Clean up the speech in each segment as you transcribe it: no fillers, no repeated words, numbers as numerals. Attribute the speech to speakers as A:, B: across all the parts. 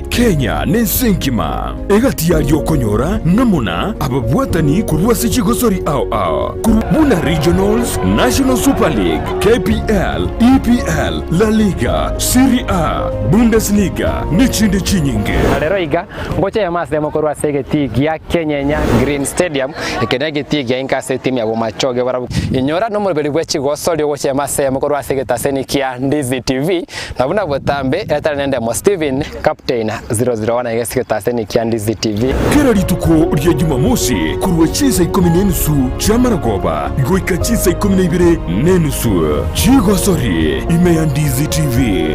A: Kenya na ense engima. Egati yaria okonyora ng'amuna ababwatani korwa ase chigosori ao ao korwa buna Regionals, National Super League, KPL, EPL, La Liga, Serie A, Bundesliga nechinde chinyinge.
B: Na rero iga, ngocha eyemo ase eyemo korwa ase egetii gia Kenyenya Green Stadium, eke negetii gia inka ase etimu ya Bomachoge barabwo. Inyora nomoroberi bwe chigosori ogocha eyemo ase eyemo korwa ase egetaseni kia Ndizi TV, na buna botambe etari nendemo Steven, Captain 001 aiga ase egetaseni kia Ndizi TV.
A: Kera rituko ria Jumamosi korwa chinsa ikomi na enusu chi'amaragoba goika chinsa ikomi na ibere na enusu chigosori ime ya Ndizi TV.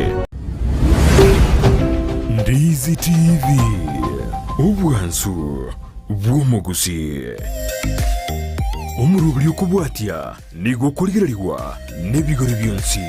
A: Ndizi TV, obwansu bw'omogusii. Omoroberi okobwatia nigo okorigererigwa nebigori bionsi.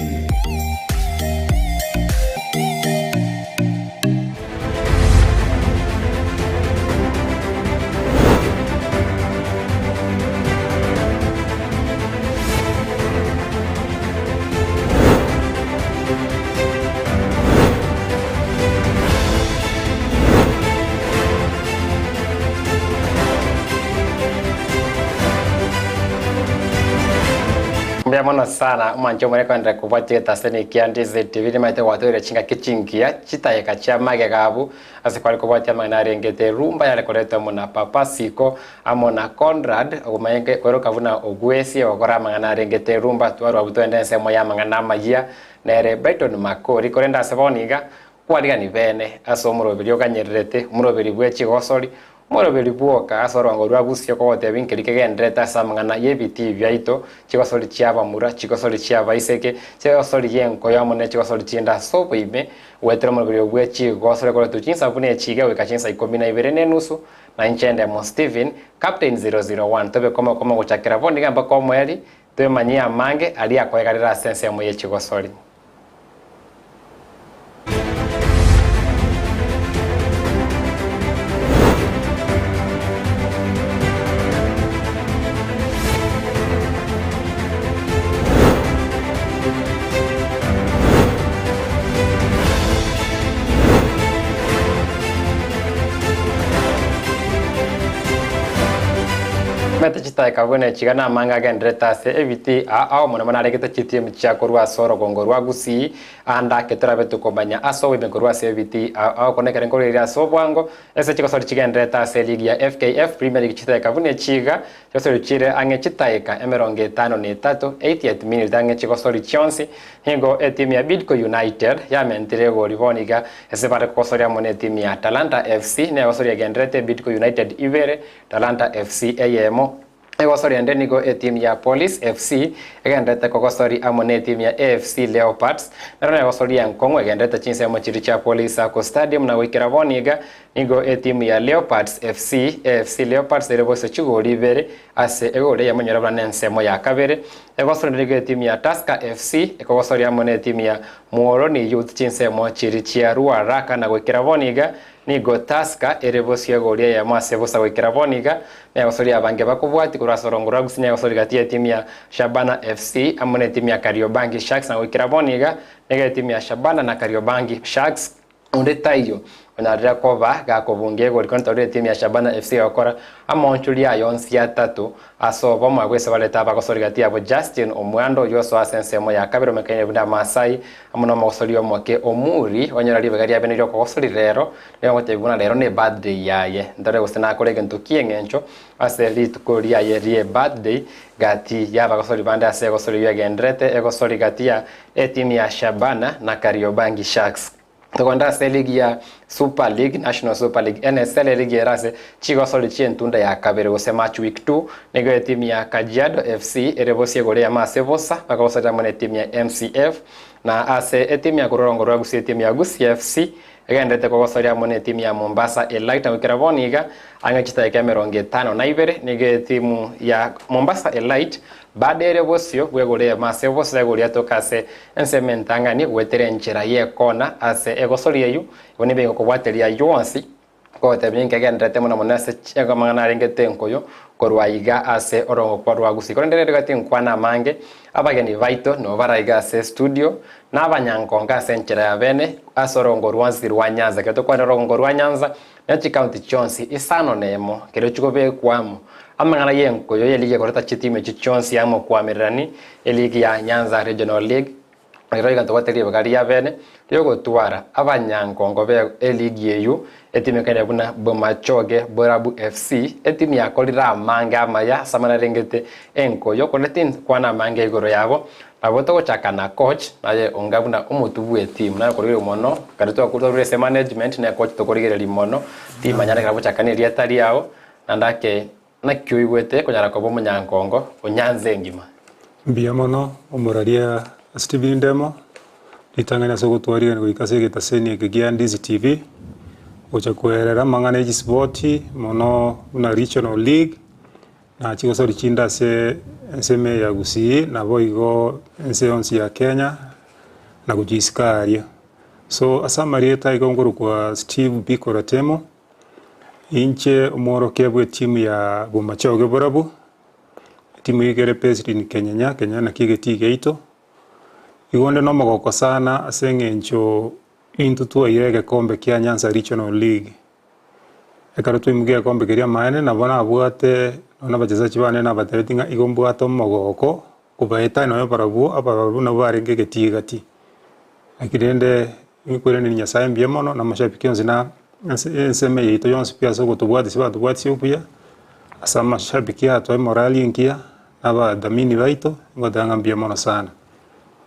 B: Mbuya mono sana omwanche omore koenderera kobwatia egetaseni kia Ndizi TV nimaete gwatoire chingaki chingiya chitayeka chia magega abwo ase kware kobwatia amang'ana arengete rumba yare koretwa amo na Papa Siko amo na Conrad obomaene kweroka buna ogwesie gokora amang'ana arengete rumba twarwa abwo twende ensemo ya amang'ana amayia nere Brighton Makori korende ase bono iga Kwarigani bene ase omoroberi oganyererete, omoroberi bwe chigosori, omoroberi bwoka ase orwango rwa gusii okogotebia nkeri kegendererete ase amang'ana y'ebitii biaito, chigosori chi'abamura, chigosori chi'abaiseke, chigosori y'enkoyo amo ne chigosori chinde ase oboime, goetera omoroberi oyo bwe chigosori okoretwa chinsa buna echi iga goika chinsa ikomi na ibere na enusu, na inche ndemo Stephen, Captain 001, tobe komo komo gochakera bono iga mpaka omoerio, twemanyie amange aria akoegarera ase ensemo ye chigosori. Omanyete chitaeka buna echi iga namange agendererete ase ebiti aa ao mono mono aregete chitimu chia korwa ase orogongo rwa Gusii ande ake torabe tokomanya ase oboime korwa ase ebiti aa ao kono ekero nkoruereria ase obwango ase chigosori chigendererete ase eligi ya FKF Premier League chitaeka buna echi iga chigosori chire ang'e chitaeka emerongo etano na etato, 80th minute, ang'e chigosori chionsi nigo etimu ya Bidco United yamentire egori bono iga ase bare kogosoria amo netimu ya Talanta FC negosori egendererete Bidco United ibere Talanta FC eyemo. Egosori ende nigo etimu ya Police FC egendererete kogosori amo netimu ya AFC Leopards. Nero negosori enkong'u egendererete chinsemo chiria chia Police Sacco Stadium na goikera bono iga nigo etimu ya Leopards FC, AFC Leopards ere boiso chigori ibere ase egori eyemo nyora buna nensemo ya kabere. Egosori ende nigo etimu ya Tusker FC ekogosori amo netimu ya Muhoroni Youth chinsemo chiria chia Ruaraka na goikera bono iga Nigo Tusker ere bosio egori eyemo ase bosa goikera bono iga, negosoria abange bakobwatia korwa ase orongo rwa Gusii negosoria gati y'etimu ya Shabana FC amo netimu ya Kariobangi Sharks na goikera bono iga nigo etimu ya Shabana na Kariobangi Sharks onde taiyo onyarire koba gakobunga egori korende torore etimu ya Shabana FC egokora amaonchoria aye onsi atato Ase obomo abwo ase barete abagosori gati yabo Justin, omwando oyio osoa ase ensemo ya kabere omekaine buna Amasai, amo nomogosori omoke Omuri, onyora ribaga riabe neri'okogosori rero, nigo agotebia buna rero ne birthday yaye. Ntore gose nakore egento ki'eng'encho ase rituko riaye rie birthday gati y'abagosori bande ase egosori eyio egendererete egosori gati ya etimu ya Shabana na Kariobangi Sharks. Togende ase eligi ya Super League, National Super League, NSL, eligi ere ase chigosori chi'entunda ya kabere gose match week 2, nigo etimu ya Kajiado FC ere bosio igoro eyemo ase bosa, bakogosorera amo netimu ya MCF. Na ase etimu ya korwa orongo rwa Gusii etimu ya Gusii FC egendererete kogosoria amo netimu ya Mombasa Elite na goikera bono iga ang'e chidakika emerongo etano na ibere nigo etimu ya Mombasa Elite Bado ere bosio bw'egoro eyemo ase bosa egoro yatoka ase ensemo entang'ani goetera enchera y'ekona ase egosori eyio, igo nigo egokobwateria ayio onsi, kogotebia ninki kegendererete mono mono ase amang'ana arengete enkoyo korwa aiga ase orogokwa rwa Gusii. Korende rero iga tinkwana amange, abageni baito nigo bare aiga ase estudio. Nabanyankonge ase enchera ya bene ase orogongo rwonsi rwa Nyanza. Ekero tokwana orogongo rwa Nyanza, ne chikaunti chionsi isano na emo kerio chikobekwa amo. Amang'ana y'enkoyo y'eligi ekoreta chitimu echi chionsi amo koamererani eligi ya Nyanza Regional League. Ekero iga ntobwate ribaga ria bene riogotwara abanyankongo be eligi eyio etimu ekanyare buna Bomachoge Borabu FC, etimu yakorire amange amaya ase amang'ana arengete enkoyo korende tinkwana amange igoro yabo. Nabo togochaka na coach naye onga buna omotu bw'etimu naye okorigereria mono ekero twakorire ase management naye coach tokorigereria mono timanya ekero agochaka na erieta riao naende ake naki oigwete konyara koba omonyankongo onyanse engima.
C: Mbuya mono omoraria Stephen Ndemo, ritang'ani ase ogotwarigania goika ase egetaseni eke gia Ndizi TV, gocha koerera amang'ana ya chisipoti mono buna regional league. Na chigosori chinde ase ensemo eye ya Gusii, naboigo ense yonsi ya Kenya, na gochia isiko aaria. So ase amarieta igo nkorokwa Steve Biko Ratemo, inche omworokia bw'etimu ya Bomachoge Borabu, etimu eyio ekere based in Kenyenya, Kenyenya nakio egetii giaito. Igo onde nomogoko sana ase eng'encho intwe twaira egekombe kia Nyanza Regional League. Ekero twaimokia egekombe keria amaene, nabo nabwate nonya na abachesachi bane nabatebetie ng'a igo mbwate omogoko kobaetania nonya barabwo, abarabwo nabwo barenge egetii gati. Naki rende nkoiraneria Nyasaye mbuya mono na amashabiki onsi na ense ensemo eye yaito yonsi pi ase ogotobwatisia batobwatisia obuya, ase amashabiki atoe morali engiya, na abadhamini baito, ngoteba ng'a mbuya mono sana.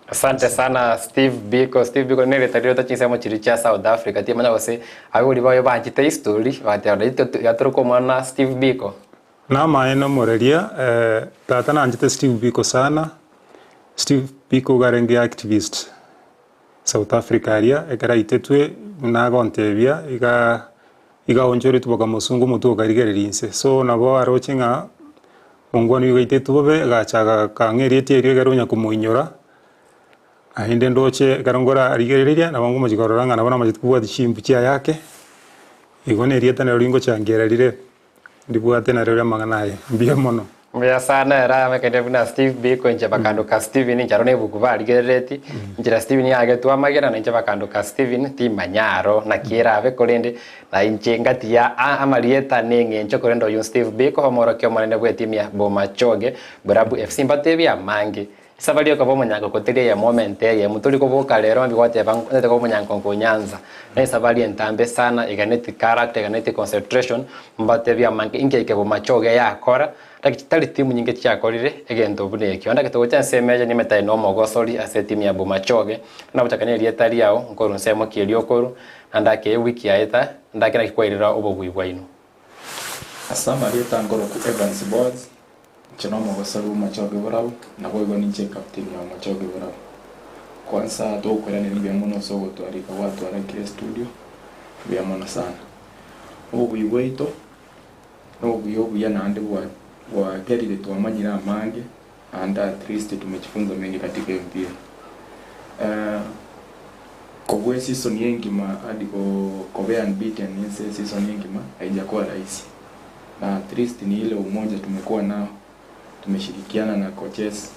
B: Asante sana Steve Biko. Steve Biko nerita rireta chinsemo chiria chia South Africa timanya gose ababori baye banchete history bagateba naintwe tiga toroke omwana Steve Biko.
C: Namaene omoreria, tata nanchete Steve Biko sana, Steve Biko iga arenge activist South Africa aria, ekero aitetwe buna agontebia iga iga aonchoretwe bakamosunga omotwe okarigereria inse, so nabo aroche ng'a Mongwana oyio gaitetwe bobe, agacha agakang'a erieta erio ekero onya komoinyora, naende ndoche ekero nkorarigereria nabo nkomochia korora ng'a nabo namachete kobwatia chimbu chiaye ake, igo na erieta naro ringochangiera rire ndibwate nario amang'ana aye, mbuya mono.
B: Mbuya sana ere amekeire buna Steve Biko inche bakandoka Steven inche aro na ebuku barigerereti inchera Steven yagetwe amagena na inche bakandoka Steven timanya aro naki erabe korende Na inche ngatiga amarieta neng'encho korende oyio Steve Biko omorokia omonene bw'etimu ya Bomachoge Borabu FC mbatebie amange. Esabari yokoba omonyankonko teri eyemo omente eyemo tori koboka rero mambia gwateba ntagete koba omonyankonko o Nyanza. Nesabari entambe sana eganeti character eganeti concentration mbatebie amange inki eke Bomachoge yakora lakini tari timu nyinge chiakorire egento buna ekio. Ndagete gocha ensemo eye nimete aye nomogosori ase etimu ya Bomachoge nagochaka nerieta riao nkorwa nsemo ki erio okorwa Naende ake ewiki yaeta, ndake naki kwairera obobui bwaino.
D: Ase amarieta nkoroku Evans Boaz, inche nomogosori bw'omochoge borabu, naboigo ninche ecaptain ya omochoge borabu. Kwanza togokoiraneria mbuya mono ase ogotwarika gwatwarakire estudio, mbuya mono sana. Obobui bwaito nobuya obuya naende bwa bwagerire twamanyire amange naende at least tumejifunza mengi katika empira. Kobua eseason engima hadi kobe unbeaten ase eseason engima haijakuwa rahisi na at least ni ile umoja tumekuwa nao tumeshirikiana na coaches,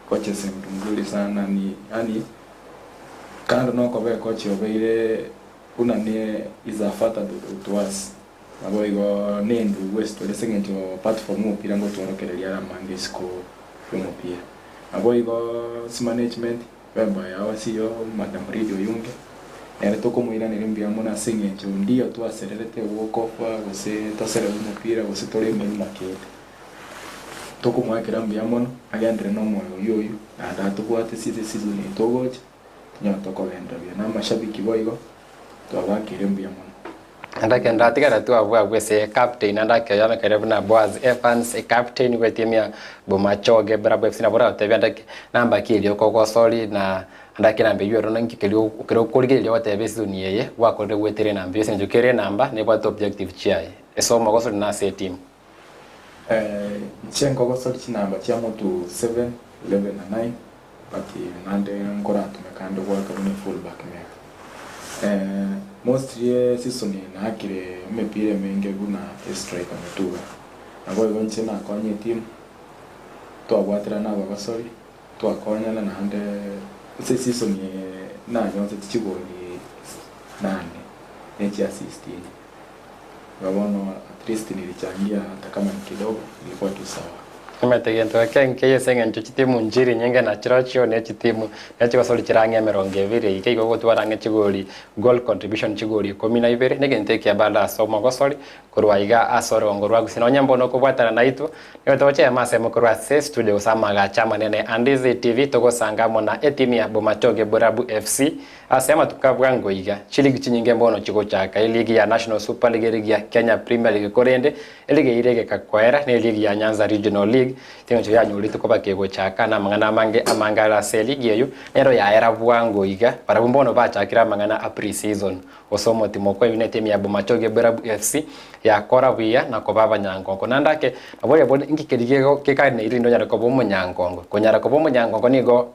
D: coaches ni mtu mzuri sana ni yaani kando na okoba ecoach obeire buna ne is a father to us Naboigo nendugu ase tore ase engencho apart from omopira ngotworokereria are amange isiko y'omopira. Naboigo ase management whereby our CEO Madam Lydia Oyunge nere tokomoiraneria mbuya mono ase engencho ndiyo twasererete ogokofa gose toserere omopira gose tore emeremo kende. Tokomoakera mbuya mono agenderere nomoyo oyio oyio naende atobwate ase season eye togocha tonyare tokogenderera buya. Na amashabiki boigo twabakeire mbuya mono.
B: Naende ekero ndatigara twabua abwo ase captain, naende akeoyama ekero buna Boaz Evans, ecaptain bw'etimu ya Bomachoge Barabwo FC nabo oratebie ande namba ki eria okogosori na ande ake enamba eywo ero ninki keria ekero okorigereria ogoteba eseason eye gwakorire goetera enamba eywo ase eng'encho kera enamba nebwate objective chiaye ase omogosori na ase etimu.
D: Inche nkogosori chinamba chia motu 7, 11 na 9 but naende nkoratumeka ande goaka buna efull back mega. Mostly eseason eye naakire emepira emenge buna estriker motuga. Naboigo inche nakonya etimu, twabwaterana abagosori, twakonyana naende ase eseason eye. Nanyonseti chigoli nane ne chiassist inye. Igo bono at least nilichangia hata kama ni kidogo ilikuwa tu sawa.
B: Omanyete gento eke nkeiyo ase eng'encho chitimu nchiri nyinge na chirochio ne chitimu ne chigosori chire ang'e emerongo ebere iga igo ogotwara ang'e chigori goal contribution chigori ikomi na ibere negento ekiya bado ase omogosori korwa iga ase orogongo rwa Gusii. Nonye mbono okobwatana naitwe nigo togochema asemo korwa ase estudio gose amagacho amanene a Ndizi TV togosanga amo na etimu ya Bomachoge Borabu FC Ase amatuko a bwango iga, chiligi chinyinge mbono chigochaka, eligi ya National Super League, eligi ya Kenya Premier League, korende eligi eira egeka koera neligi ya Nyanza Regional League, ching'encho yanyorete koba kegochaka na amang'ana amange amange are ase eligi eyio nero yaera bwango iga, barabwo mbono bachakire amang'ana a pre-season. Gose omotimo okwa ne etimu ya Bomachoge Borabu FC yakora buya na koba abanyangongo. Naende ake naboria bore inki keria gekaneire rinde onyare koba omonyangongo? Konyara koba omonyangongo nigo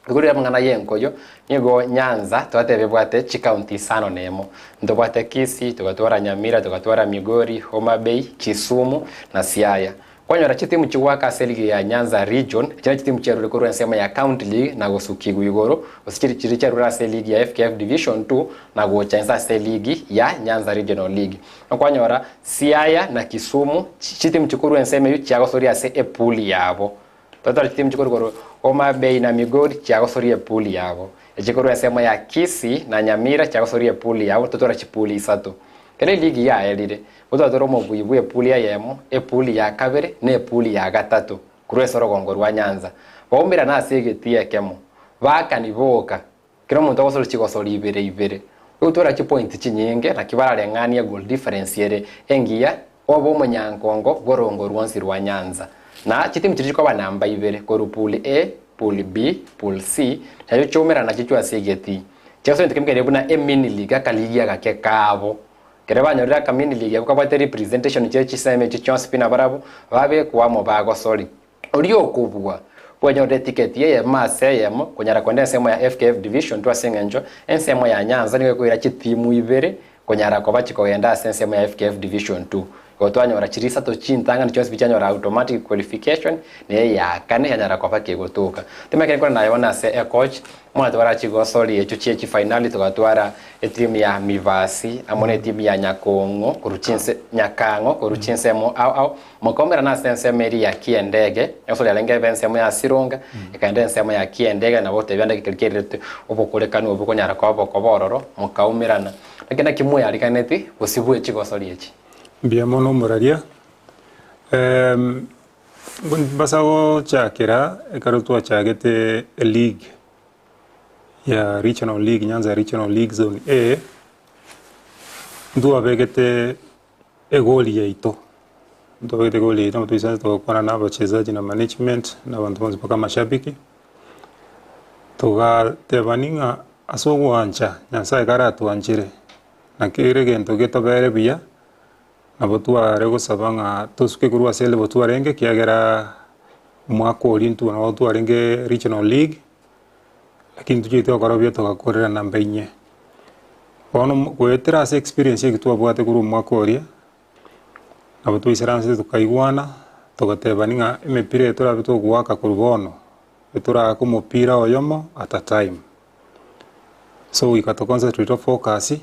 B: Igoro y'amang'ana y'enkoyo, nigo Nyanza twateba ebwate chicounty isano na emo. Ntobwate Kisii, togatwara Nyamira, togatwara Migori, Homa Bay, Kisumu na Siaya. Kwanyora chitimu chigoaka ase eligi ya Nyanza region, echi ne chitimu chiarure korwa ensemo ya county league na gosukigwa igoro, gose chiri chiria chiarure ase eligi ya FKF division 2 na gocha inse ase eligi ya Nyanza regional league. Nokwanyora Siaya na Kisumu chitimu chikorwa ensemo eyio chiagosoria ase epool yabo. Totore chitimu chikorwa korwa Homa Bay na Migori chiagosoria epool yabo. Echikorwa ensemo ya Kisii na Nyamira chiagosoria epool yabo, totware chipool isato. Kera eligi yaerire, gotwatwara omobui bwa epool eyemo, epool ya kabere, na epool ya gatato korwa ase orogongo rwa Nyanza. Baumerane ase egetii ekemo, baakani boka, Kera omonto agosoria chigosori ibere ibere, ogotwara chipointi chinyinge, naki barareng'anie goal difference ere engiya, obe omonyankongo bw'orongo rwonsi rwa Nyanza. Na chitimu chiria chikoba namba ibere, korwa pool A, pool B, pool C, nachio chiaumerana nachio chio ase egetii. Chiagosoria egento kemo keria buna emini league, akaligi agake kabo. Ekero banyorire akamini league abwo kabwate representation chie chisemi echio chionsi pi nabarabwo, babekwa amo bagosori. Oria okobua bwanyorire etiketi eyemo ase eyemo konyara kogenda ensemo ya FKF Division 2 ase eng'encho ensemo ya Nyanza nigo ekoira chitimu ibere konyara koba chikogenda ase ensemo ya FKF Division 2. Igo twanyora chiria isato chintang'ani chionsi pi chianyora automatic qualification na eya kane yanyara koba kegotoka. Timanyeti ekero nkore naye bono ase ecoach Mwatwara chigosori echio chie chifainali togatwara etimu ya Mivasi amo netimu ya Nyakong'o korwa chinse Nyakang'o korwa chinsemo ao ao mokaumerana ase ensemo eria ya Kiendege egosori yarenge ebe ensemo ya Sironga ekaenda ensemo ya Kiendege nabo gotebia ande ekeri kererete obokorekanu obwo konyara koba bokoba ororo mokaumerana. Naki naki mweyariganeti bosio bwe chigosori echi?
C: Mbuya mono omoraria. Mbasa gochakera ekero twachagete eleague ya regional league Nyanza regional league zone A, ntwabegete egoli yaito, ntwabegete egoli yaito nabo toisanete togakwana na abachezaji na management na abanto bonsi mpaka amashabiki, togatebani ng'a ase ogoancha Nyasaye karatwanchere, na kera egento getobere buya. Nabo tware gosaba ng'a tosuke korwa ase level twarenge ekiagera omwaka oria intwe nabo twarenge regional league, lakini tochiete gokora buya togakorera namba inye. Bono mo goetera ase experience eke twabwate korwa omwaka oria, nabo twaisaransete tokaigwana, togatebani ng'a emepira eye torabe togoaka korwa bono, etoraake omopira oyomo at a time. So goika to concentrate to focus.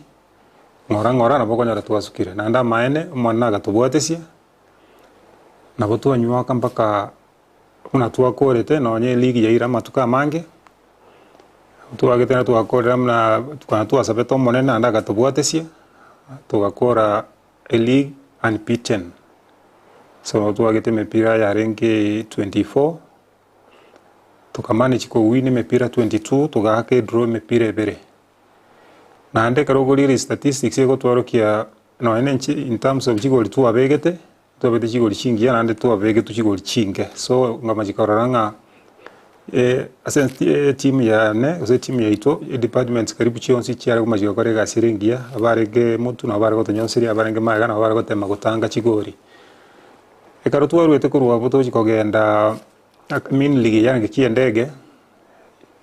C: Ng'ora ng'ora nabo okonyora twasukire, naende amaene Omonene agatobwatesia, nabo twanywaka mpaka buna twakorete nonye eligi yaira amatuko amange, twagete na twakorera buna tukana twasabete Omonene naende agatobwatesia, togakora eleague unbeaten. So twagete emepira yarenge 24, tokamanage kowin emepira 22, togaaka edraw emepira ebere. Naende ekero okorire statistics egotworokia nonya ne inche in terms of chigori twabegete, twabegete chigori chingiya naende twabegetwe chigori chinke. So nkamanya korora ng'a ase etimu yane gose etimu yaito edepartments karibu chionsi chiare komanya gokora egasi ere engiya, abarenge motwe nabo bare gotonyonseria, abarenge magega nabo bare gotema gotanga chigori. Ekero twarwete korwa abwo tochi kogenda main league yarenge chiendege.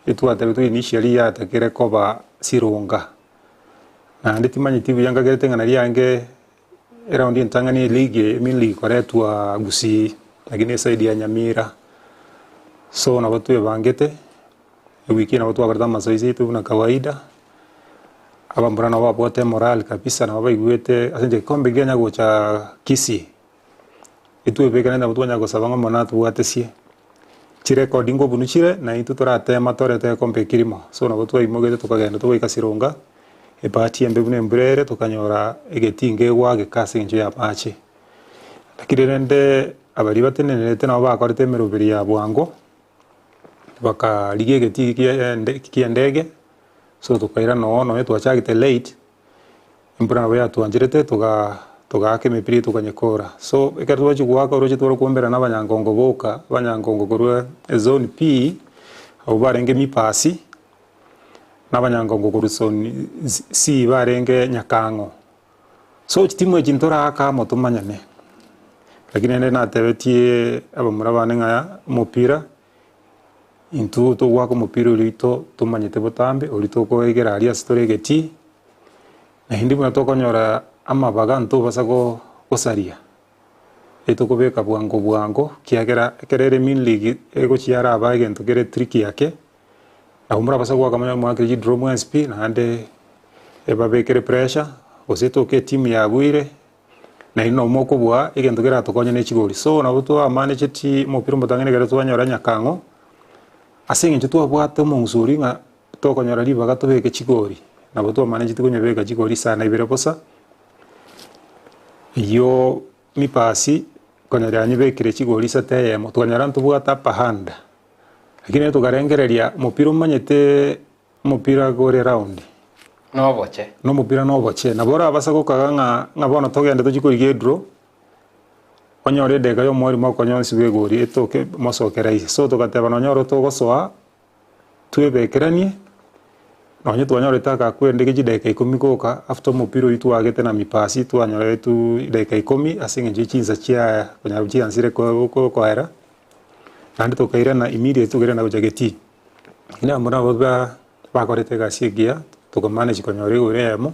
C: Etwatebetwe initially yatakire koba sironga, naende timanyeti buya nkagerete ng'a nari yange eraundi entang'ani eligi eye main league koretwa gusii lakini eside ya Nyamira. So nabo twebangete, Ewiki eye nabo twakorete amazoezi aito buna kawaida, abamura nabo babwate emorale kabisa nabo baigwete ase eng'encho egekombe kianya gocha Kisii, etwebekanete nabo twanya gosaba ng'a Omonene atobwatesie, chirekodi nkobunu chire na intwe toratema torete egekombe ekirimo. So nabo twaimogete tokagenda togoika Sironga, ebahati embe buna embura ere tokanyora egetinga egwageka ase eng'encho ya amache. Lakini rende abaria batenenerete nabo bakorete emeroberi ya bwango, bakarigia egetii kiaende ki'endege, so tokairana noo nonye twachagete late, embura nabo yatwancherete toga togaaka emepira eye tokanyekora. So ekero twachia goaka oroche tware koumberana na abanyangongo boka, abanyangongo korwa ezone P, abwo barenge mipasi, na abanyangongo korwa zone C barenge nyakang'o. So chitimu echi ntoraaka amo tomanyane, lakini naende natebetie abamura bane ng'a omopira, intwe togoaka omopira oria oito tomanyete botambe, oria tokoegera aria ase tore egetii, naende buna tokonyora amabaga ntobasa go gosaria, etokobeka bwango bwango, kiagera ekero ere main league egochia yaraba egento kere tricky ake, Nabo morabase goaka monya moakire chidraw mwensi pi, naende ebabekere pressure, gose etoke etimu yabuire, naende nabo mokobua egento keratokonye ne chigori. So nabo twamaanecheti omopira omotang'ani ekero twanyora nyakang'o, ase eng'encho twabwate omong'uso oria ng'a tokonyora ribaga tobeke chigori, nabo twamaanecheti konyebeka chigori isano ibere bosa, eyio mipasi konyora yanyebekire chigori isato eyemo, twanyora ntobwate upper hand. Lakini tokarengereria omopira omanyete omopira gore round.
B: Noboche.
C: Nomopira noboche. Nabo orabase gokaga ng'a ng'a bono togende tochie korigia edraw, onyore edageka ya omwalimu okonya onsi bwa egori etoke mosoke rahisi. So togateba nonye oro togosoa, twebekeranie, nonye twanyorete agakwende ke chidakika ikomi goka after omopira oywo twagete na mipasi twanyoretwe edakika ikomi ase eng'encho ya chinsa chia konyora chiansire ko ko koera. Naende tokairana immediately tokairana gocha getii, lakini abamura abwo ba bakorete egasi egiya, tokamanage konyora igoro eyemo,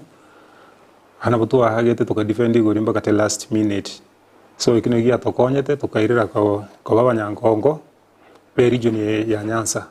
C: naende nabo twaagete tokadefend igoro mpaka the last minute. So ekio nakio giatokonyete tokairera ko koba abanyangongo be region eye ya Nyanza,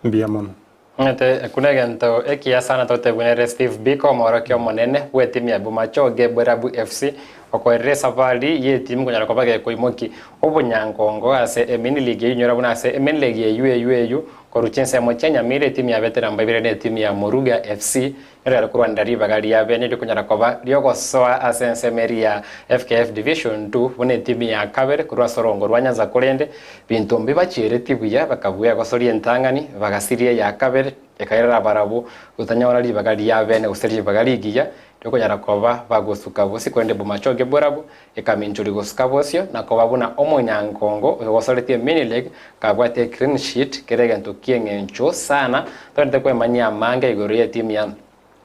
C: mbuya mono.
B: Omanyete ekio negento ekiya sana totebwe nere Steve Biko omoorokia omonene bw'etimu ya Bomachoge Borabu FC okoerera esafari y'etimu konyara koba gekoimoki obonyangongo ase emini league eyio inyora buna ase emini league eyio eyio eyio korwa chinsemo chia Nyamira etimu ya Veteran mbaibere na etimu ya Moruga FC nero yare korwanera ribaga ria bene rikonyara koba riogosoa ase ensemo eria ya FKF Division 2 buna etimu ya kabere korwa ase orongo rwa Nyanza korende binto mbibachiereti buya bakabua egosoria entang'ani bagasiria eya kabere ekairera barabwo gotanyora ribaga ria bene gose ribaga rigiya riokonyara koba bagosuka bosio korende bomachoge borabwo ekaminchoria gosuka bosio na koba buna omonyankongo oyogosoretie mini league kabwate eclean sheet kere egento kieng'encho sana torente kwemanyia amange igoro yetimu ya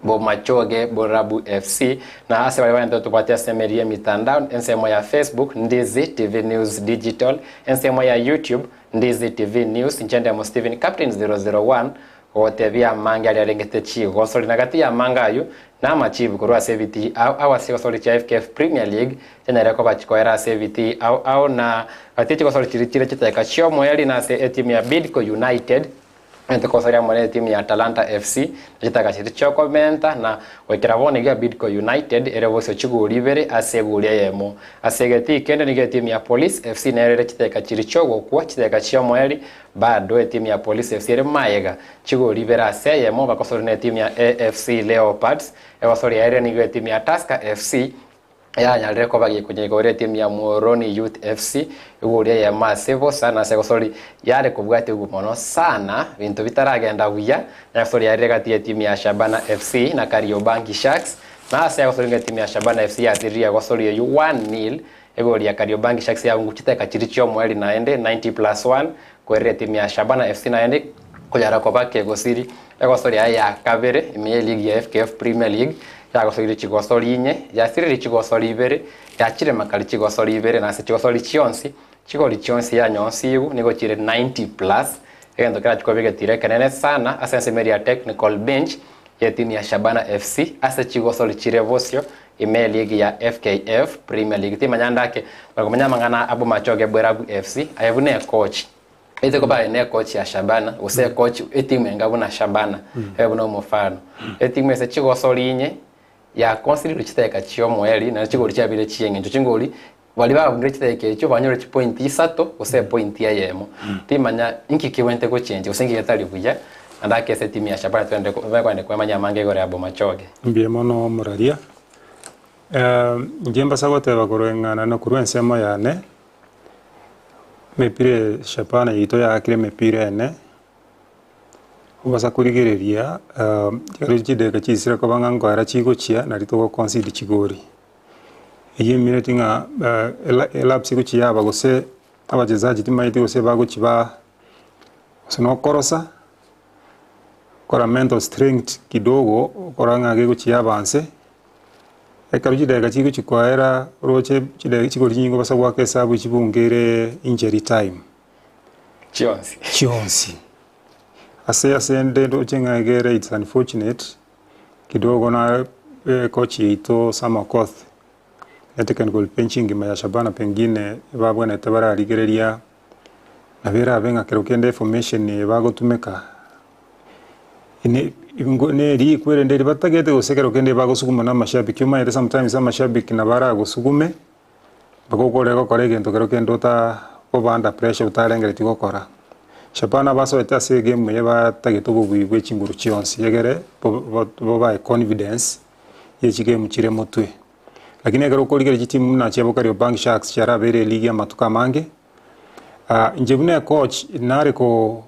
B: Bomachoge Borabu FC na ase baria barente tobwate ase emeri yemitandao ensemo ya Facebook Ndizi TV News Digital ensemo ya YouTube Ndizi TV News inche ndemo Stephen Captain 001 Gotebia amange aria arengete chigosori, na gati y'amange ayio namachibu korwa ase ebitii ao ao ase chigosori chia FKF Premier League chianyare koba chikoera ase ebitii ao ao na gati ye chigosori chiria chire chiteka chi'omoerio na ase etimu ya Bidco United egento kogosori amo netimu ya Talanta FC na chiteka chiria chiokomenta na goikera bono iga Bidco United ere bosio chigori ibere ase egori eyemo. Ase egetii kende nigo etimu ya Police FC nero ere chiteka chiria chiogokwa chiteka chi'omoerio Bado etimu ya Police FC ere mayega chigori ibere ase eyemo bakosoria na etimu ya AFC Leopards. Egosoria ere nigo etimu ya Tusker FC yanyarire koba gekonya igoro etimu ya Muhoroni Youth FC igori eyemo ase bosa na ase egosori yare kobwatigwa mono sana binto bitaragenda buya na egosori yarire gati yetimu ya Shabana FC na Kariobangi Sharks na ase egosori nigo etimu ya Shabana FC yasiririe egosori eyio 1-0 Egori ya Kariobangi Sharks yabungu chiteka chiria chi'omoerio naende 90+1 koerera etimu ya Shabana FC naende konyara koba kegosiri egosori yaye ya kabere ime y'eligi ya FKF Premier League yagosoire chigosori inye yasiririe chigosori ibere yachire makari chigosori ibere na ase chigosori chionsi chigori chionsi yanyonsigwe nigo chire 90 plus egento kerachie koba egetiro ekenene sana ase ensemo eria ya technical bench y'etimu ya Shabana FC ase chigosori chire bosio ime y'eligi ya FKF Premier League. Timanya ndake bare komanya amang'ana a Bomachoge Bwerabu FC aye buna ekochi. Ete koba aye ne coach ya Shabana gose ecoach etimu enga buna Shabana ebe buna omofano. Etimu ase chigosori inye yakonsiderwe chidakika chiomoerio naende chigori chiabeire chieng'encho chingori baria babungire chidakika echio banyore chipoint isato gose epoint eyemo. Timanya inki kebwenerete gochenjia gose inki getari buya naende ake ase etimu ya Shabana twende kogenda kwemanya amange igoro ya Bomachoge.
C: Mbuya mono omoraria. Inche mbasa goteba korwa eng'ana na korwa ensemo yane, emepira eye Shabana yaito yaakire emepira ene, obasa korigereria ekero chidakika chisire koba ng'a nkoera chigochia nari togo concede chigori. Eyio emineti ng'a elapse egochia yaba gose abachezaji timanyeti gose bagochia ba gose nokorosa, kora mental strength kidogo okora ng'a gegochia yaba nse. Ekero chidakika chigochia koera oroche chidakika chigori chinyinge obasa goaka esabu chibunge ere injury time.
B: Chionsi.
C: Chionsi. Ase ase nde ndoche ng'a iga ere it's unfortunate, kidogo na coach yaito Sam Okoth, na technical bench engima ya Shabana pengine babwenerete bararigereria, nabo erabe ng'a kero kende eformation eye bagotumeka. Nerikwe rende riria batagete gose ekero kende bagosuguma na amashabiki omanyete sometimes amashabiki nabo aragosugume mpaka okore gokora egento kero kende ota oba under pressure otarengeretie gokora. Shabana basoete ase egame eye batagete obobui bwe chinguru chionsi egere bobae confidence ye chigame chire motwe. Lakini ekero okorigereria chitimu buna chiabo Kariobangi Sharks chiarabeire eligi amatuko amange, inche buna ecoach nare ko.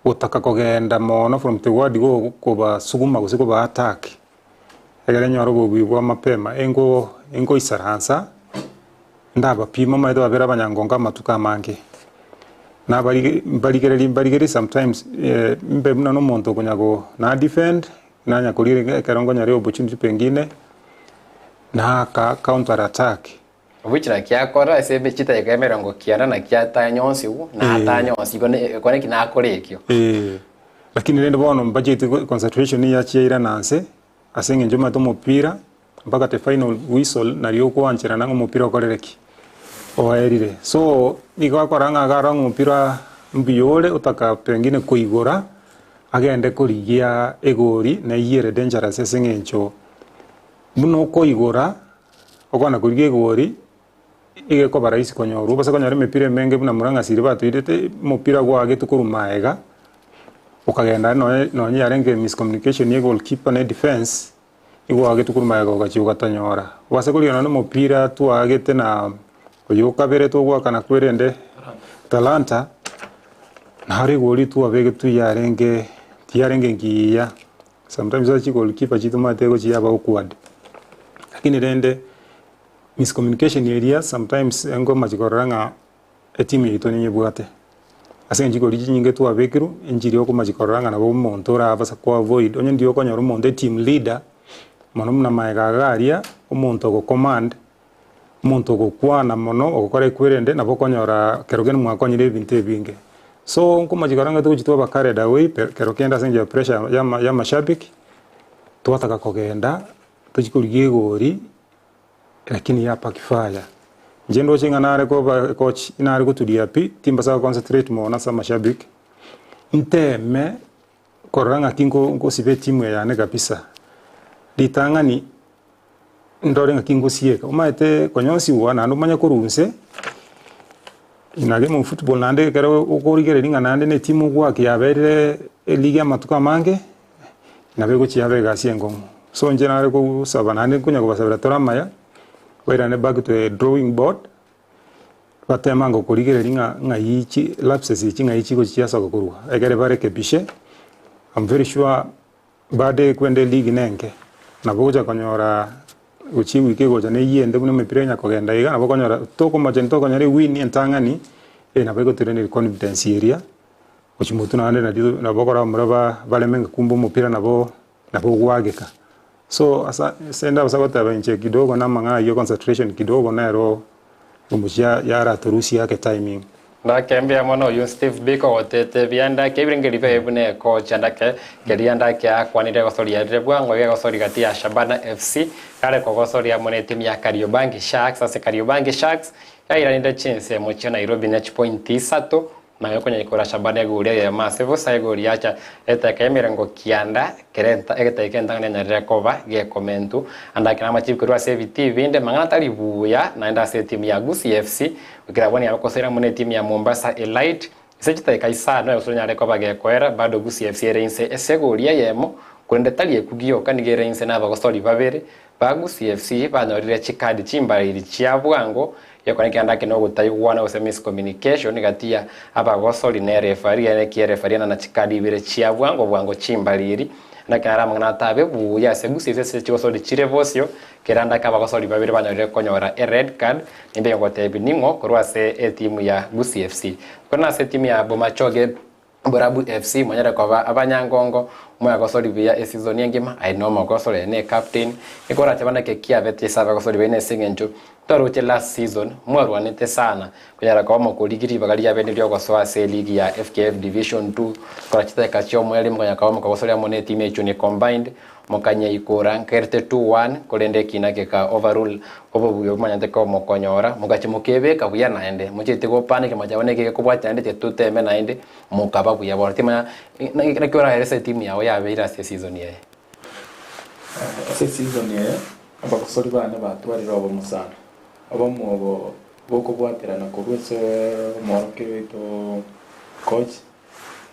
C: Gotaka kogenda mono from the word go kobasuguma gose koba attack, ekero enyore obobui bwa mapema engo engoisaransa, ndabapima omanyete babere abanyangongo amatuko amange. Nabarige mbarigereria mbarigereria sometimes mbe buna na omonto okonya go na defend, nanya korigereria ekero nkonyora eopportunity pengine, naaka counter attack.
B: Oboichera kiakora ase chidakika emerongo kianda na kiatanya onsi gu, na atanya onsi igo ne ekore ki nakore ekio.
C: Ee, lakini rende bono mbacheti go concentration yachia yairana nse, ase eng'encho omanyete omopira, mpaka the final whistle nario okoancherana ng'a omopira okorire ki? Oerire. So, nigo akora ng'a iga arore ng'a omopira mbuya ore, otaka pengine koigora, agende korigia egori, na eyio ere dangerous ase eng'encho, buna okoigora. Okwana korigia egori egekoba rahisi konyorwa, obase konyora emepira emenge buna Murang'a City batoirete omopira gwagetwe korwa maega, okagenda nonya nonya yarenge miscommunication ya egoalkeeper na edefence, igo gwagetwe korwa maega ogachia ogatonyora. Obase korigia nonya omopira twagete na oyo okabere togoakana kwerende Talanta, naro egori twabegetwe yarenge tiyarenge engiya. Sometimes ase chigoalkeeper chiito omanyete egochia yaba awkward, lakini rende miscommunication eria sometimes engomachi korora ng'a etimu yaito ninyebwate. Ase eng'encho chigori chinyinge twabekirwe, enchiri okomachi korora ng'a nabo omonto orabasa ko avoid, onye ndiyo okonyora omonto eteam leader, mono buna magega iga aria, omonto ogocommand, Omonto ogokwana mono ogokora ekwerende nabo okonyora kero kende mwakonyire ebinto ebinge. So nkomochia korora ng'a togochia twaba carried away kero kende ase engencho ya pressure ya amashabiki, twataka kogenda tochie korigia egori lakini ya backfire. Inche ndoche ng'a nare koba coach nare goturia pi, timbasa go concentrate mono ase amashabiki, nteme korora ng'aki ngosiba etimu eye yane kabisa. Ritang'ani. Ndore ng'aki ngosieka, omanyete konyosiwa naende omanye korwa inse, nari omo football naende ekero okorigereria ng'a naende na etimu ogoaka yaberire eligi amatuko amange, nabo egochia yaba egasi enkong'u. So inche nare kosaba naende nkonya kobasabera tore amaya, bairane back to the drawing board, batema ango korigereria ng'a ng'ai chi lapses echi ng'ai chigochia chiasoka korwa, ekere barekebishe, I'm very sure. Bade kwenda eligi nenke, nabo ogocha konyora gochia ewiki egocha na eyio ende buna emepira enya kogenda iga, nabo okonyora tokomochani tokonyora ewin entang'ani, eh nabo egotoiraneria confidence eria, gochia motwe naende nario nabo okora abamura ba bareme ng'a kumbe omopira nabo nabo ogwageka. So asa ase ndabasa goteba inche kidogo na amang'ana ayio concentration kidogo nero omochia yaratorusia ake timing.
B: Ndake mbuya mono oyio Steve Biko ogotetebia ndake ebirengeri biaye buna ekocha ndake keria ndake akwanire egosoria rire bwango iga egosori gati ya Shabana FC kare kogosoria amo netimu ya Kariobangi Sharks ase Kariobangi Sharks yairanire chinsemo chia Nairobi ne chipointi isato. Naye okonyaikora Shabana egori eyemo ase bosa egori yacha eteka y'emerengo kianda kera egeteka entang'ani enyarire koba gekomentu. Ande ake namachibi korwa ase ebitii binde mang'ana tari buya naende ase etimu ya Gusii FC goikera abwo nigo bagosoera amo netimu ya Mombasa Elite ase chidakika isano egosoro enyare koba gekoera bado Gusii FC ere inse ase egori eyemo korende tari ekugi yoka nigo ere inse nabagosori babere ba Gusii FC banyorire chikadi chimbariri chia bwango Gekora ekianda eke nogotaigwana gose miscommunication gati ya abagosori ne referee ere ekiya referee na chikadi ibere chia bwango bwango chimbariri. Naki naro amang'ana atabe buya ase gusii ase chigosori chire bosio kera ndake abagosori babere banyorire konyora e red card nimbe ngotebi ning'o korwa ase etimu ya Gusii FC. Korende ase etimu ya Bomachoge Borabu FC monyare koba abanyangongo, mwegosori buya esizoni engima, aye nomogosori, aye ne captain, nigo orache bana eke kiabete ase abagosori baino ase eng'encho twaroche last season mwarwanete sana konyara koba mokorigia ribaga riabene riogosoa ase eligi ya FKF Division 2 kora chidakika chi'omoerio mokonyara koba mokogosori amo ne etimu ya Ichuni Combined Mokanyeikora nkerete 2-1, korende ekina geka overrule obobuya obomanyete komokonyora, mogachia mokebeka buya naende, mochiete gopanika mochia bono eke gekobwatia naende tiga toteme naende, mokaba buya bono. Timanya naki oraerese etimu yao yabeire ase eseason eye.
D: Ase eseason eye, abagosori bane batwarire obomo sana, obomo obo bokobwaterana korwa ase omworokia oito coach.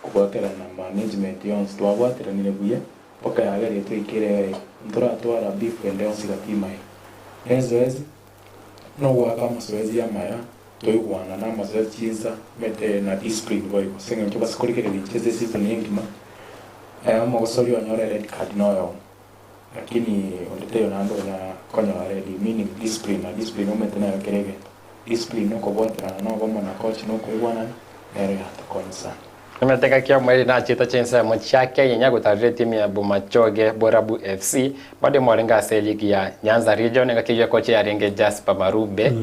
D: Kobwaterana management yonsi twabwateranire buya mpaka yagerire toikere iga ntoratwara beef ende yonsi gati maiga. Na ezoezi nogoaka amazoezi amaya toigwana na amazoezi chinsa mete na discipline boigo ase eng'encho base korigereria inche ase eseason engima omogosori onyore red card noyomo lakini onde taiyo naende onya konyora red meaning discipline na discipline omanyete nero kera egento. Discipline nokobwaterana nobomo na coach nokoigwanana nero yatokonya sana.
B: Emeteka ki'omoerio nachete chinsemo chia Kenya gotarera etimu ya Bomachoge Borabu FC bado morenge ase eligi ya Nyanza Region engaki eyio ekocha yarenge Jasper Marube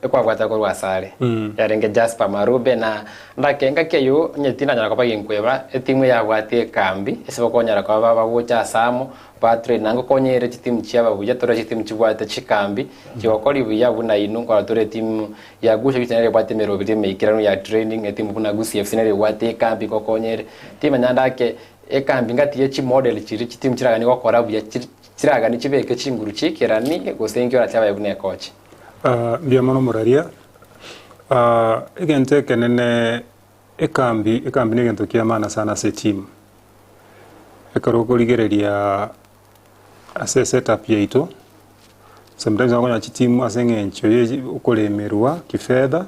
B: ekwabwate korwa asare yarenge Jasper Marube na ndake engaki eyio onye tindanyara koba ginkweba etimu eyabwate ekambi ase bakonyara koba bagocha ase amo Ba train na ngokonya ere chitimu chiaba buya tore chitimu chibwate chikambi chigokori buya buna inwe nkorora tore etimu ya Gusii FC nere ebwate emeroberi emeikeranu ya training etimu buna Gusii FC nere ebwate ekambi ngokonya ere timanya ndake ekambi ngati ye chimodel chiria chitimu chiraganie gokora buya chiraganie chibeke chinguru chiikerani gose inki orache abaye buna ekochi.
C: Mbuya mono moraria. Egento ekenene ekambi, ekambi negento kia maana sana ase etimu. Ekero okorigereria ase esetup yaito, sometimes nabo okonyora chitimu ase eng'encho ya okoremerwa kifedha,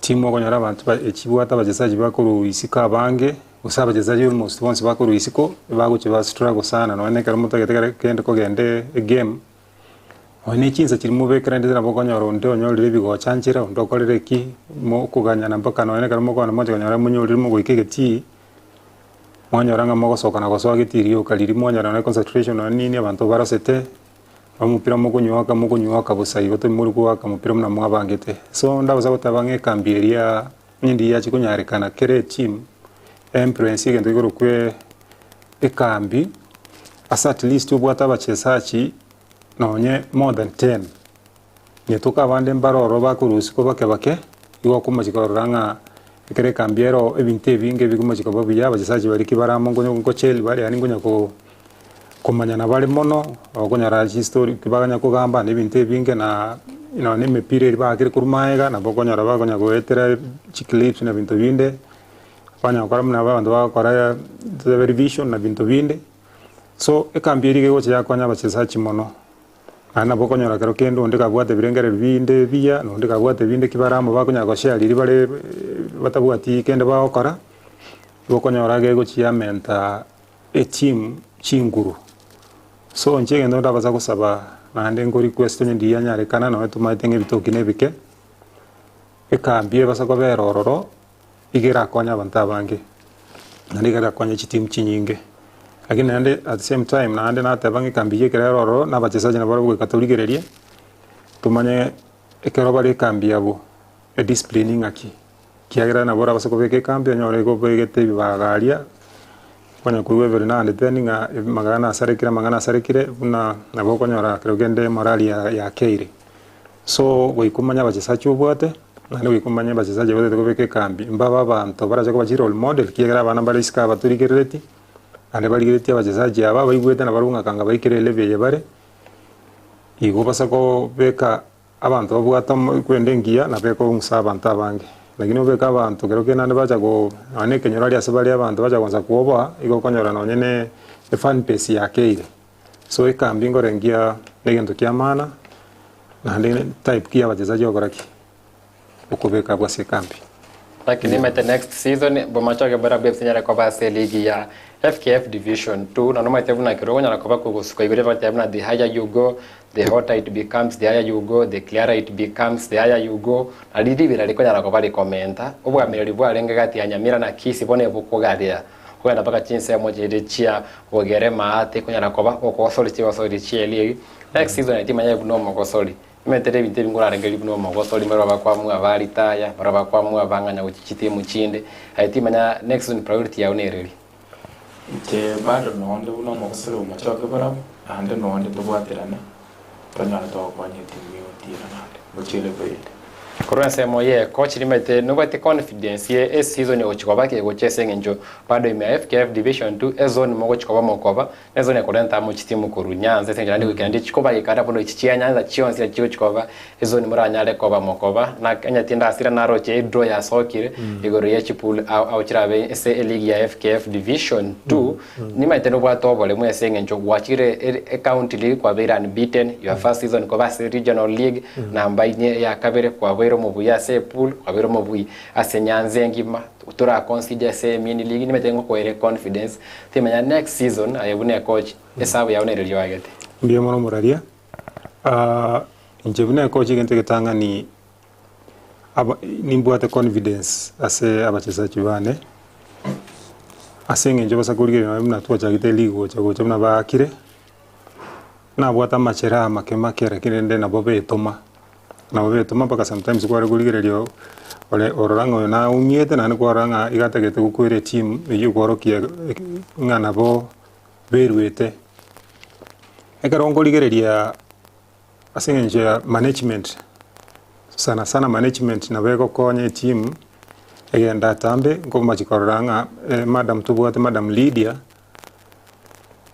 C: timu okonyora abanto ba echibwate abachesaji bakorwa isiko abange, gose abachesaji almost bonsi bakorwa isiko, bagochia ba struggle sana nonye na ekero motagete kere kende kogenda egame, nonye na chinsa chiria mobekeranete nabo okonyora onde onyorire ebigocha nchera, onde okorire ki, mokoganyana mpaka nonye na ekero mokogenda moche konyora monyorire mogoika egetii. Mwanyora ng'a mogosoka na gosoa getii rioka riria mwanyora nonye concentration nonye nini abanto barosete, omopira mokonywaka mokonywaka bosa igo timori goaka mopira buna mwabangete. So ndabasa goteba ng'a ekambi eria onye ndiyachi konyarekana kera eteam, einfluence egento gekorokwa ekambi, ase at least obwate abachesachi nonye more than ten. Nyetoka abande mbare ororo bakorusia bake bake, igo okomochia korora ng'a ekero ekambi ere oo ebinto ebinge bikomochia koba buya, abachesachi baria ki bare amo nkonya ngocheli bare yaani nkonya ko komanyana bare mono, okonyora chistory ki baganya kogamba na ebinto ebinge na nonya na emepira eria baakire korwa maega, nabo okonyora bakonya goetera chiclips na binto binde, banya gokora buna abanto bagokora revision na binto binde. So ekambi eria iga egocha yakonya abachesachi mono. Naende nabo okonyora kero kende onde kabwate ebirengererio binde ebiya, na onde kabwate ebinde ki bare amo bakonyara goshare riria bare batabwati kende bagokora, igo okonyora gegochia yamenta eteam chinguru. So inche egento ndabasa gosaba naende nko request onye ndiria yanyarekana nonye tomaete ng'a ebitoki na ebike, ekambi ebase kobera ororo. Iga erakonye abanto abange, naende iga erakonye chitimu chinyinge. Lakini naende at the same time naende nateba ng'a ekambi eyio ekero ere ororo na abachesaji nabarabwo goika torigererie, tomanye ekero bare ekambi yabo, ediscipline ng'aki, ekiagera nabo orabase kobeka ekambi onyore igo obegete ebibaga aria, onya koigwa every now and then ng'a amang'ana asarekire amang'ana asarekire buna nabo okonyora kero kende morali yakeire. So goika omanye abachesachi obwate. Naende goika omanye abachesaji abatagete kobeka ekambi, mbabe abanto barache koba chirole model, ekiagera abana mbare isiko aba torigerereti, naende barigeretie abachesaji aba baigwete nabarabwo ng'a kanga baikire elevel eye bare, igo basa kobeka abanto babwate omo ekwenda engiya nabo ekong'usa abanto abange. Lakini obeke abanto kero kende naende bacha ko nonye na ekenyoro aria ase bare abanto bacha goansa kwoboa, igo okonyora nonye na efan base yakeire. So ekambi nkorengia na egento kia maana, naende type ki ya abachesaji ogokora ki? Okobeka abwo ase ekambi.
B: Lakini nimanyete next season Bomachoge barabwo FC nyare koba ase eligi ya FKF Division 2 na nomanyete buna kero okonyara koba kogosuka igoro bagoteba buna the higher you go the hotter it becomes, the higher you go the clearer it becomes, the higher you go na riribera rikonyara koba rikomenta obwamereri bwarenge gati ya Nyamira na Kisii bono ebokogaria Kogenda mpaka chinsemo chiria chia bogere maate konyara koba gokogosori chigosori chi'eligi. Next season aye timanyete buna omogosori. Nimetere ebinto ebi nkorarengereria buna omogosori mbare bakwamua ba retire, mbare bakwamua bang'anya gochia chitimu chinde. Aye timanya next season priority yao nereri.
D: Inche bado nonde buna omogosori omochoke barabwo, naende nonde tobwaterane. Tonyare togokonya etimu y'ogotira naende gochia level ende.
B: Korwa ensemo ye coach rimete nobwate confidence ye eseason egochi koba kegocha ase eng'encho bado ime ya FKF division 2 ezone mogochi koba mokoba ne ezone ekorenta amo chitimu korwa Nyanza ase eng'encho naende goika naende chikoba gekara bono echi chia Nyanza chionsi nachi chigochi koba ezone moranyare koba mokoba na onye tindasira naroche edraw yasokire igoro ye chipool ao ao chirabe ase eleague ya FKF division 2 Nimaete nobwate oboremu ase eng'encho gwachire ecounty league kwabeire unbeaten your first season koba ase regional league namba inye eya kabere kwabeire omobui ase epool kwabeire omobui ase nyanza engima tora consider ase emini league nimaete ngokoere confidence timanya next season aye buna ecoach esabu yao nere riria oagete.
C: Mbuya mono omoraria, inche buna ecoach egento egetang'ani aba nimbwate confidence ase abachesaji bane, ase eng'encho basa korigereria nonye buna twachagete league gocha gocha buna baakire, nabwate amacheraha make make lakini rende nabo betoma, nabo betoma mpaka sometimes kware korigereria ore orora ng'a oyo naumiete naende kwarora ng'a iga atagete gokwera etimu eywo ekworokia ng'a nabo beruete. Ekero nkorigereria Ase eng'encho ya management, sana sana management nabo egokonya etimu egende atambe, nkomachi korora ng'a madam tobwate madam Lydia,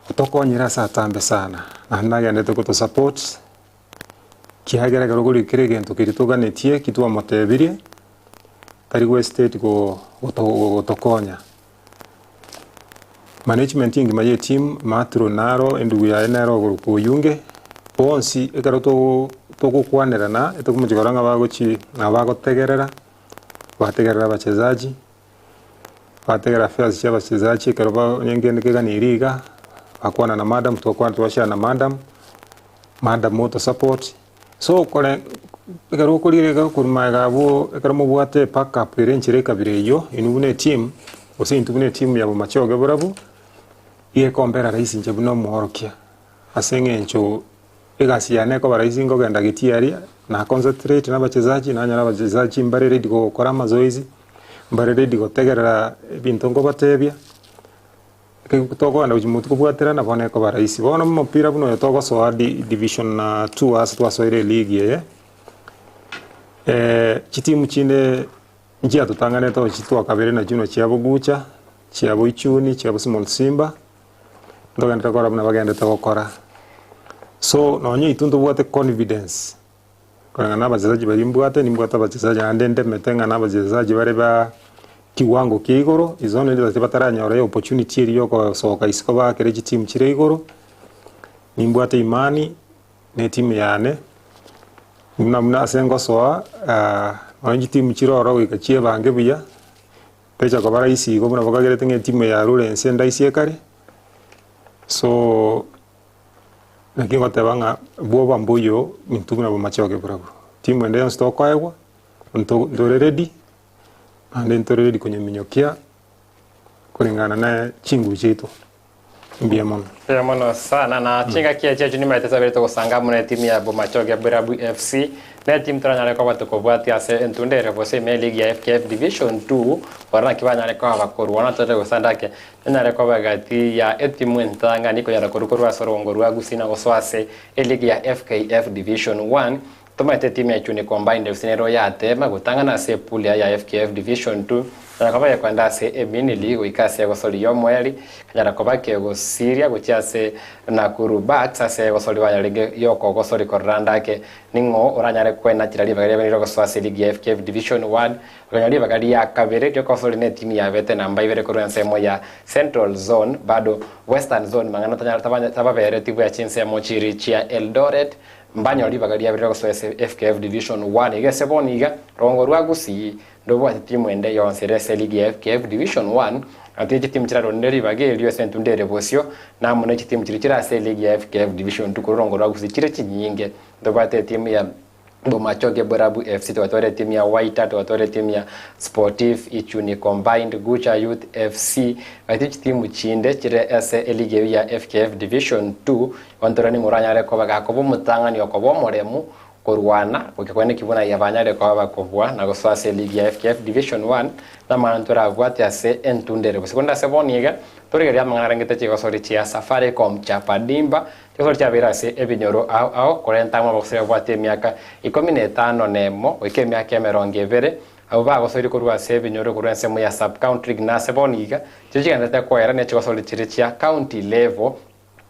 C: otokonyire ase atambe sana, naende nagendete gotosupport, kiagera ekero okorigia kera egento keria toganetie eki twamotebirie, tari gohesitate go goto gotokonya. Management engima ye team, Matro naro, endugu yaye nere okorokwa Oyunge, bonsi ekero togo togokwanerana etokomochia korora ng'a bagochi ng'a bagotegerera, bategerera abachezaji, bategerera affairs chia abachezaji ekero ba onye nkende keganeiri iga, bakwana na madam twakwana twashare na madam, madam otosupport. So kore ekero okorigereria korwa magega abwo ekero mobwate ebackup ere enchera ekabira eyio, inwe buna eteam, gose intwe buna eteam ya Bomachoge barabwo, iga ekombera rahisi inche buna omworokia, ase eng'encho egasi yane ekoba rahisi nkogenda getii aria, na concentrate na abachezaji, nanyora abachezaji mbare ready gokora amazoezi, mbare ready gotegerera ebinto nkobatebia. Tokogenda gochia motwe kobwaterana bono ekoba rahisi. Bono omopira buna oyo togosoa di division 2 ase twasoire eligi eye, chitimu chinde nchiatotang'anete gochia twakabere nachio buna chia Bogucha, chia Boichuni, chia Simon Simba, ntogenderete korora buna bagenderete gokora. So nonye intwe ntobwate confidence, Koreng'ana na abachesaji baria mbwate, nimbwate abachesaji naende ndemete ng'a nabachesaji bare ba kiwango kia igoro, is only that bataranyora eopportunity eria yokosoka isiko baakere chitimu chire igoro, nimbwate imani na etimu yane, buna buna ase ngosoa nonye chitimu chire ororo goika chiebange buya, techa koba rahisi igo buna bokagerete ng'a etimu yarure ense ndaisi ekare, so. Naki ngoteba ng'a bwoba mboiyo intwe buna bomachoge barabwo. Timu ende yonsi tokoegwa, nto ntore ready, naende ntore ready konyeminyokia koreng'ana ne chinguru chiaito. Mbuya mono.
B: Mbuya mono sana na chingaki echi echio nimaete twaberete gosanga amo na etimu ya Bomachoge Borabu FC na etimu toranyare koba tokobwatia ase entunda ere gose ime eligi ya FKF Division 2 korora naki banyare koba bakorwana tote gosanda ake Nonyare koba egati ya etimu entang'ani konyara korwa korwa ase orongo rwa Gusii na gosoa ase eligi ya FKF Division 1. Tomaete etimu ya Ichuni Combined FC nero yatema gotang'ana ase epool yaye ya FKF Division 2 kanyara koba gekoenda ase emini league goika ase egosori y'omoeri kanyara koba kegosiria gochia ase Nakuru Bucks ase egosori bayarenge yokogosori korora ande ake ning'o oranyare kwenachera ribaga riabe rirogosoa ase eligi ya FKF Division 1 Okonyora ribaga ria kabere riokosori netimu yabete namba ibere korwa ensemo ya Central Zone bado Western Zone mang'ana tababereti buya chinsemo chiri chia Eldoret Mbanyore ribaga riabere ri'ogosoa ase FKF Division One. Iga ase bono iga, rogongo rwa Gusii ndobwate timu ende yonsi ere ase eligi ya FKF Division One, gati ye chitimu chirarondire ribaga erio ase entunda ere bosio, na amo ne chitimu chiria chire ase eligi ya FKF Division Two korwa rogongo rwa Gusii chire chinyinge. Ntobwate etimu ya Bomachoge Borabu FC, togatwara etimu ya Waita, togatwara etimu ya Sportif, Ichuni Combined, Gucha Youth FC, gati chitimu chinde chire ase eligi eyio ya FKF Division 2, Gontore ning'o oranyare koba gakoba omotang'ani okoba omoremu korwana goika kweneki buna yabanyare koba bakobua na gosoa ase eligi ya FKF Division 1 namang'ana ntorabwate ase entunda ere bosio. Korende ase bono iga, torigereria amang'ana arengete chigosori chia Safaricom Chapa Dimba, chigosori chiabeire ase ebinyoro ao ao korenta amo abagosori babwate emiaka ikomi na etano na emo goika emiaka emerongo ebere, abwo bagosoire korwa ase ebinyoro korwa ensemo ya Sub-County League na ase bono iga, chiria chigendererete koera ne chigosori chiria chia County Level.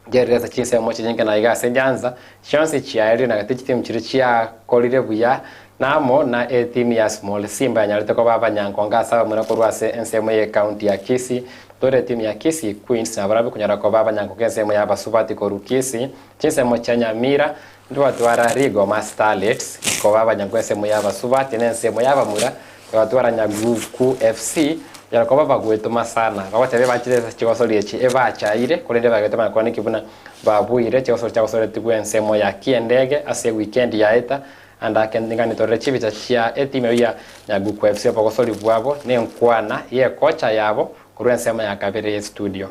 B: Ncherire ase chinsemo chinyinge na iga ase Nyanza, chionsi chiaerire na gati chitimu chiria chiakorire buya, na amo na etimu ya Small Simba yanyarete koba abanyankonge ase abamura korwa ase ensemo ye county ya Kisii. Tore etimu ya Kisii Queens nabarabwo konyara koba abanyankonge ensemo ya abasubati korwa Kisii, chinsemo chia Nyamira ntwatwara Rigoma Starlets koba abanyankonge ensemo ya abasubati na ensemo ya abamura Bagatwara Nyaguku FC, konyara koba bagwetoma sana. Bagoteba ebachire ase chigosori echi ebachaire, korende bagetoma na kwaneki buna babuire chigosori chiagosoretigwe ensemo ya Kiendege ase ewikendi yaeta. Ande ake niga torore chibicha chia etimu eyio ya Nyaguku FC obogosori bwabo na enkwana y'ekocha yabo korwa ensemo ya kabere y'estudio.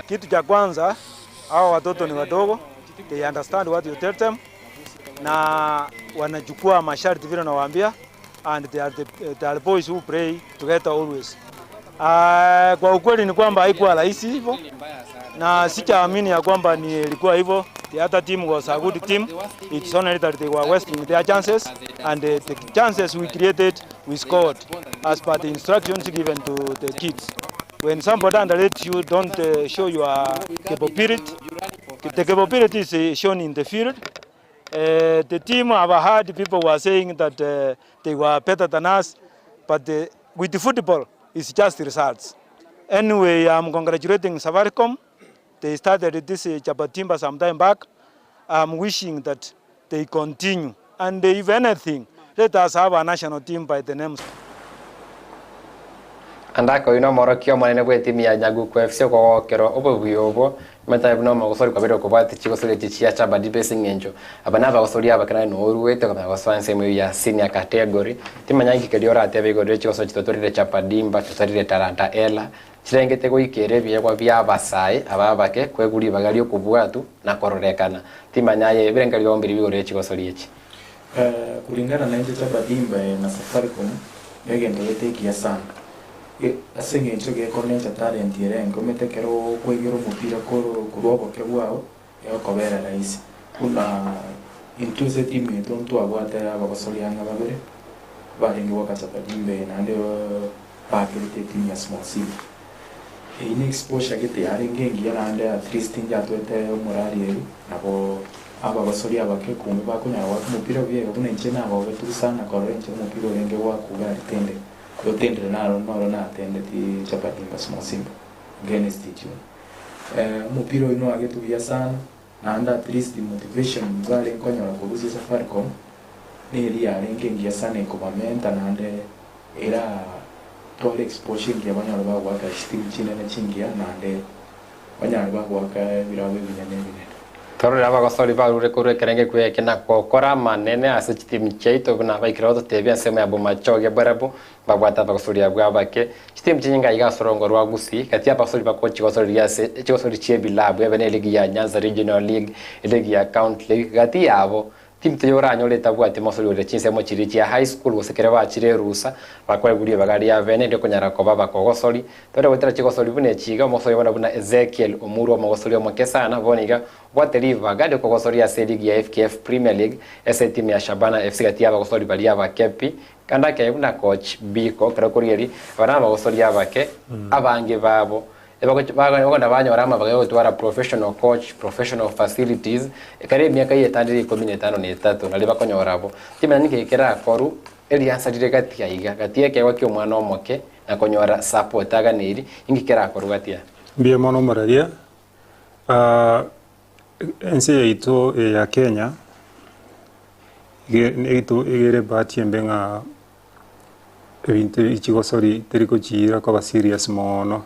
E: Kitu cha kwanza hawa watoto ni wadogo, they understand what you tell them, na wanachukua masharti vile nawaambia, and they are boys who play together always. Kwa ukweli ni kwamba haikuwa rahisi hivyo, na sichaamini ya kwamba ni ilikuwa hivyo. The other team was a good team. It's only that they were wasting their chances, and the chances we created, we scored as per the instructions given to the kids. When somebody underrates you, don't show your capability. The capability is shown in the field. The team have had people were saying that they were better than us, but with the football, it's just results. Anyway, I'm congratulating Safaricom. They started this Chapatimba some time back. I'm wishing that they continue. And if anything, let us have a national team by the name.
B: Andaka oyo nomorokia omonene bw'etimu ya Nyaguku FC okogokerwa obobuya obwo metabe buna omogosori kwabere okobwati chigosori echi chia Chabadi base eng'encho aba nabagosori abake naye noruete okamanya gosoa ensemo eywo ya senior category timanya nki keria oratebe igoro rie chigosori chitotorire Chapadimba chitotorire Talanta Ela chirengete goikera ebiegwa bia abasae aba abake kwegwa ribaga ria okobwatu na kororekana timanya aye ebirengererio mbiri bigoro rie chigosori echi.
D: Kulingana na inche Chapadimba eye na Safaricom negento gete ekiya sana. Ase eng'encho gekonencha talent ere enke omanyete ekero okoigera omopira korwa oboke bwao egokobera rahisi. Buna intwe ase etimu yaito ntwabwate abagosori ang'e babere. Barenge goaka Chapa Dimba eye naende baakerete etimu ya Small Simba. Eyio ne exposure gete yarenge engiya naende at least njatwete omorari erio nabo abagosori abake kumbe bakonyara goaka omopira buya iga buna inche nagogetigwe sana korora inche omopira orenge goakwa iga aria Tendere. Igo Tendere naro noro natendeti Chapa Dimba Small Simba against Ichuni. Omopira oyio noagetwe buya sana naende at least motivation barenge konyora korwa ase Safaricom neri yarenge engiya sana ekobamenta naende eratware exposure engiya banyore bagoaka chitimu chinene chingiya naende banyare bagoaka ebirabo ebinene ebinene.
B: Torore abagosori barure korwa ekerenge kw'eke na gokora amanene ase chitimu chiaito buna baikire gototebia ensemo ya Bomachoge barabwo babwate abagosori abwo abake. Chitimu chinyinge aiga ase orongo rwa Gusii gati y'abagosori bakochigosoreria ase chigosori chi'ebilabu ebe ne ligi ya Nyanza Regional League, eligi ya County League gati yabo timu teiyo oranyore etabwati omosori ore chinsemo chiria chia high school gose ekero bachire erusa bakoegwa ribaga ria bene erio konyara koba abakogosori. Tore goetera chigosori buna echi iga omosori bono buna Ezekiel Omurwa omogosori omoke sana bono iga obwate ribaga riokogosoria ase eligi ya FKF Premier League ase etimu ya Shabana FC gati y'abagosori baria abake pi kande ake buna coach Biko ekero okorigereria aba nabagosori abake abange babo Bagenda banyora amabaga yogotwara professional coach, professional facilities, ekero emiaka eye etandire ikomi na etano na etato nario bakonyora abwo. Timanya ninki kerakorwa eriansa rire gati aiga, gati y'ekeegwa kia omwana omoke na konyora support aganeiri, inki kerakorwa gati aya?
C: Mbuya mono omoraria. Ense yaito eye ya Kenya, iga ere ebahati embe ng'a ebinto ebi chigosori teri gochiira koba serious mono.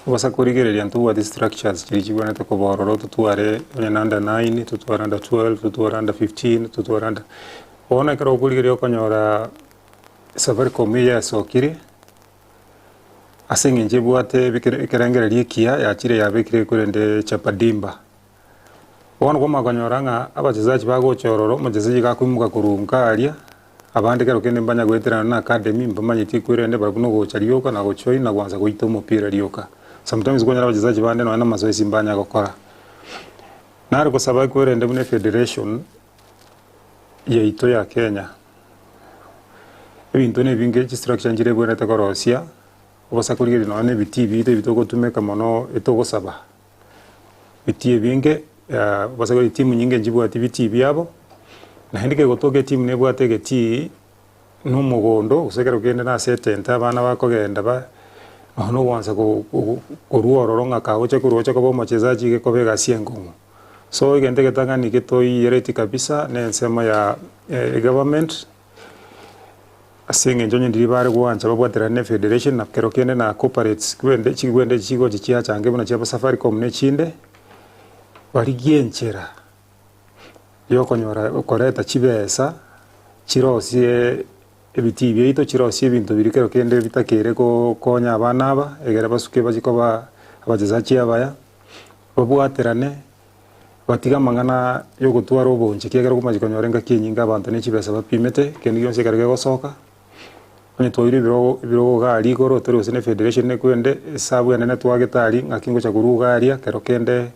C: Obosa korigereria ntobwati structures chiria chibwenerete koba ororo totware onye na under nine, totware under 12, totware under 15, totware under bono ekero okorigereria okonyora Safaricom eye yasokire, ase eng'encho ebwate ebikere ekerengererio ekiya yachire yabekire korende Chapa Dimba. Bono kwamanya konyora ng'a abachesaji bagocha ororo, omochesaji iga akoimoka korwa nka aria, abande kero kende mbanya goeterana na academy mbamanyeti kwerende barabwo nogocha rioka na gojoin na goansa goita omopira rioka. Sometimes kwanyora abachesaji bande nonye na amazoezi mbanya gokora. Nare gosaba kwerende buna efederation yaito ya Kenya, ebinto na ebinge chistructure nchire ebwenerete korosia, obosa korigereria nonye na ebitii biito ebi togotumeka mono etogosaba. Bitii ebinge gose etimu nyinge nchibwati bitii biabo, naende kegotoka etimu nebwate egetii na omogondo gose ekero kende nase etente abana bakogenda ba nonya na ogoansa korwa ororo ng'a kagocha korwa oche koba omochezaji iga ekoba egasi enkong'u. So egento egetang'ani getoiyereti kabisa na ensemo ya egovernment. Ase eng'encho onye ndiria bare gwancha babwaterane ne federation na kero kende na corporates kwende chigwende echi chigocha chiachange buna chia Safaricom na echinde, barigie enchera yokonyora koreta chibesa chirosie ebitii biaito chirosie ebinto biria kero kende bitakere gokonya abana aba egere basuke bachie koba abachesachi abaya, babwaterane. Batige amang'ana y'ogotwara obonche, ekiagera okomachi konyora engaki enyinge abanto ne chibesa bapimete, kende gionsi ekero kegosoka, onye twairwe ebirogo ebirogo iga aria igoro tori gose ne federation ekwende, esabu enene twagete aria ng'aki ngocha korwa iga aria, kero kende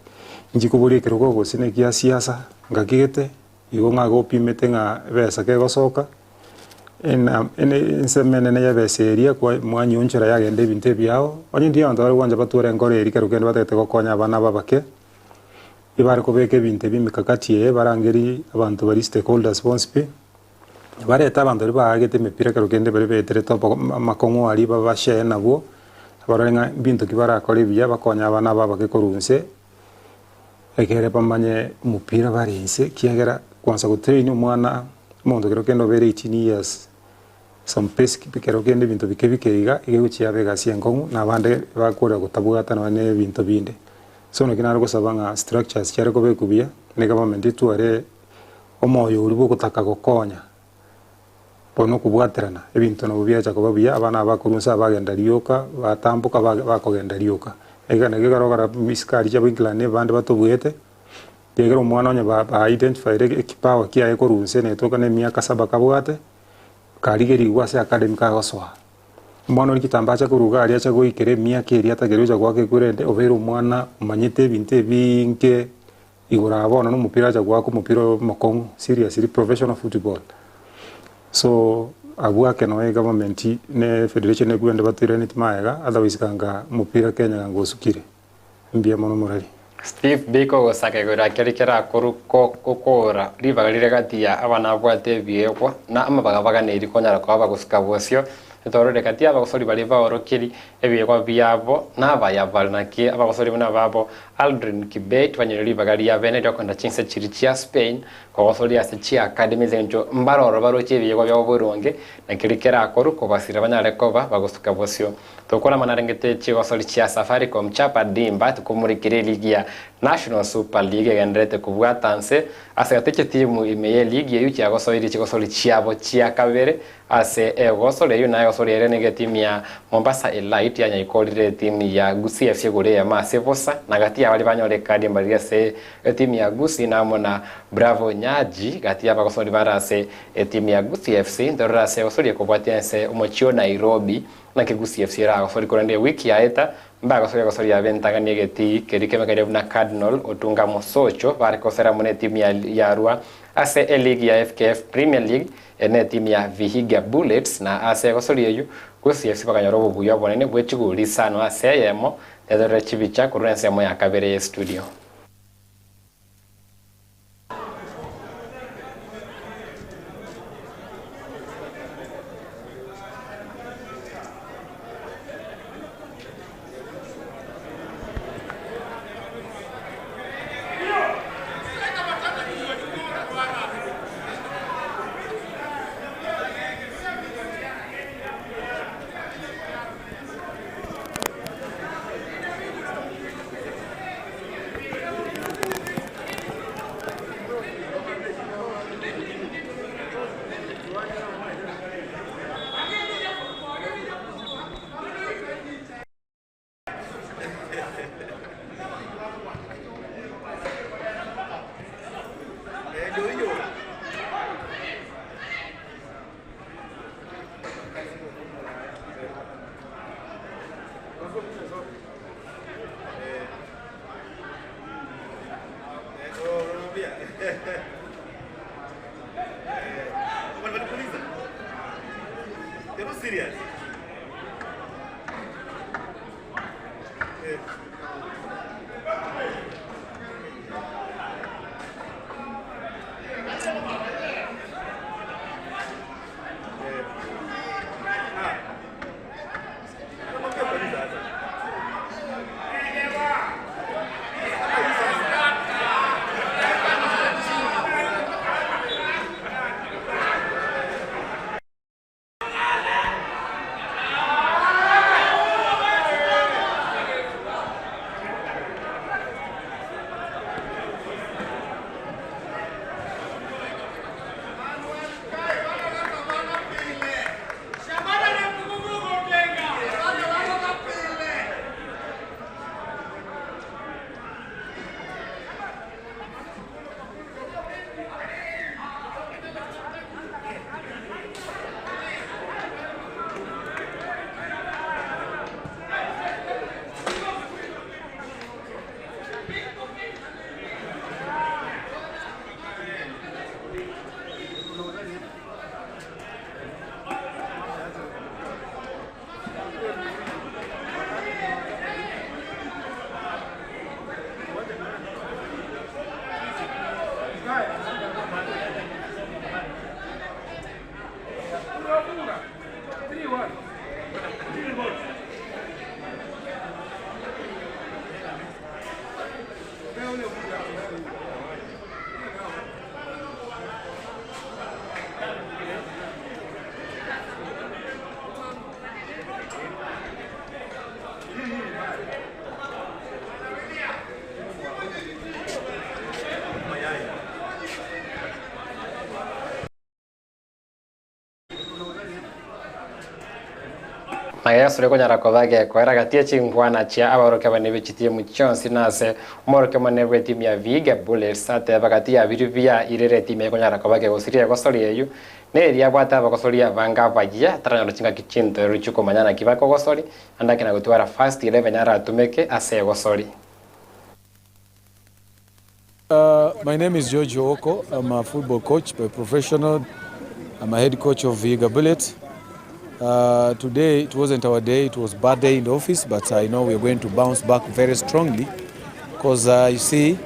C: inchi koboria ekerogo gose na ekia siasa, ngaki gete, igo ng'a gopimete ng'a ebesa kegosoka, ena ene ensemo enene ya ebesa eria kwa mwanyionchora yagenda ebinto ebiao, onye ndiyo abanto bare gwancha batware enkoro eria kero kende batagete gokonya abana aba abake. Ebare kobeka ebinto ebi emikakati eye barangerie abanto baria stakeholders bonsi pi, barete abanto baria baagete emepira ekero kende baria beterete obo amakong'u aria babashare nabwo, barore ng'a mbinto ki barakore ebiya bakonye abana aba abake korwa inse, ekere bamanye omopira bare inse ekiagera kwansa gotrain omwana omonto ekero kende obeire 18 years. Some basic ekero kende ebinto bike bike iga, iga egochia yaba egasi enkong'u na abande bakore gotabwata nonye na ebinto binde. So naki nare gosaba ng'a structures chiare kobekwa buya, na egovernment etware omoyo oria bwa ogotaka gokonya, bono okobwaterana ebinto nabo biacha koba buya, abana aba bakorwa inse abagenda rioka, batamboka bakogenda rioka. Iga naki ekero okora isiko aria chiabo England abande batobuete. Ekiagera omwana onye ba ba identified ekipawa kiaye korwa inse netoka na emiaka saba kabwate, karigerigwe ase academy kagosoa. Omwana oria kitambo acha korwa iga aria acha goikera emiaka eria atagere gocha goaka ekura ende, obeire omwana omanyete ebinto ebinge igoro aa bono na omopira acha goaka omopira omokong'u seriously professional football. So. Abwo ake noe egovernment ne federation ekwende batoiraneti magega otherwise ganga omopira Kenya ganga osukire. Mbuya mono morari.
B: Steve Biko ogosaka igoro akeria kerakoru gokoora ribaga rire gati ya abana abwate ebiegwa na amabaga-baga neri konyara koba bagosuka bosio, Etorore gati y'abagosori baria baorokiri ebiegwa biabo nabaya bare naki abagosori buna babo Aldrin Kibet banyore ribaga ria bene ri'okoenda chinse chiria chia Spain kogosoria ase chiacademy ase engencho mbaroro baroche ebiegwa biabo boronge na keria kerakorwe kobasira banyare koba bagosuka bosio. Tokora narengete chigosori chia Safaricom Chapa Dimba tikomurikire eligi ya National Super League egendererete kobwata nse ase gati chitimu ime y'eligi eyio chiagosoirie chigosori chiabo chia kabere Ase egosori eyio na egosori ere nigo etimu ya Mombasa Elite yanyaikorire etimu ya Gusii FC igoro eyemo ase bosa, na gati ya baria banyore ekadi mbariri ase etimu ya Gusii na amo na Bravo Nyaji gati y'abagosori bare ase etimu ya Gusii FC. Ntorore ase egosori ekobwatia ense omochie o Nairobi naki Gusii FC eragosori korende ewiki yaeta mbagosori egosori yabo entang'ani egetii keria kemekaire buna Cardinal Otunga Mosocho bare kosera amo netimu ya yarwa ase eligi ya FKF Premier League Ere netimu ya Vihiga Bullets na ase egosori eyio, Gusii FC bakanyora obobuya obonene bwe chigoli isano ase eyemo, tetorere chibicha korwa ensemo ya kabere ye studio. Magega asore konyara koba gekoera gati ye chinkwana chia abaorokia bane be chitimu chionsi na ase omorokia omonene bw'etimu ya Vihiga Bullets ateba gati ya biria bia irere etimu ekonyara koba kegosiria egosori eyio neria abwate abagosori abange abayia ataranyora chingaki chintoereru chikomanya naki bakogosori ande akina gotwara first 11 aratumeke ase egosori.
F: My name is George Ooko. I'm a football coach by professional. I'm a head coach of Vihiga Bullet. Uh, today it wasn't our day, it was bad day in the office, but I know we're going to bounce back very strongly because uh, you see,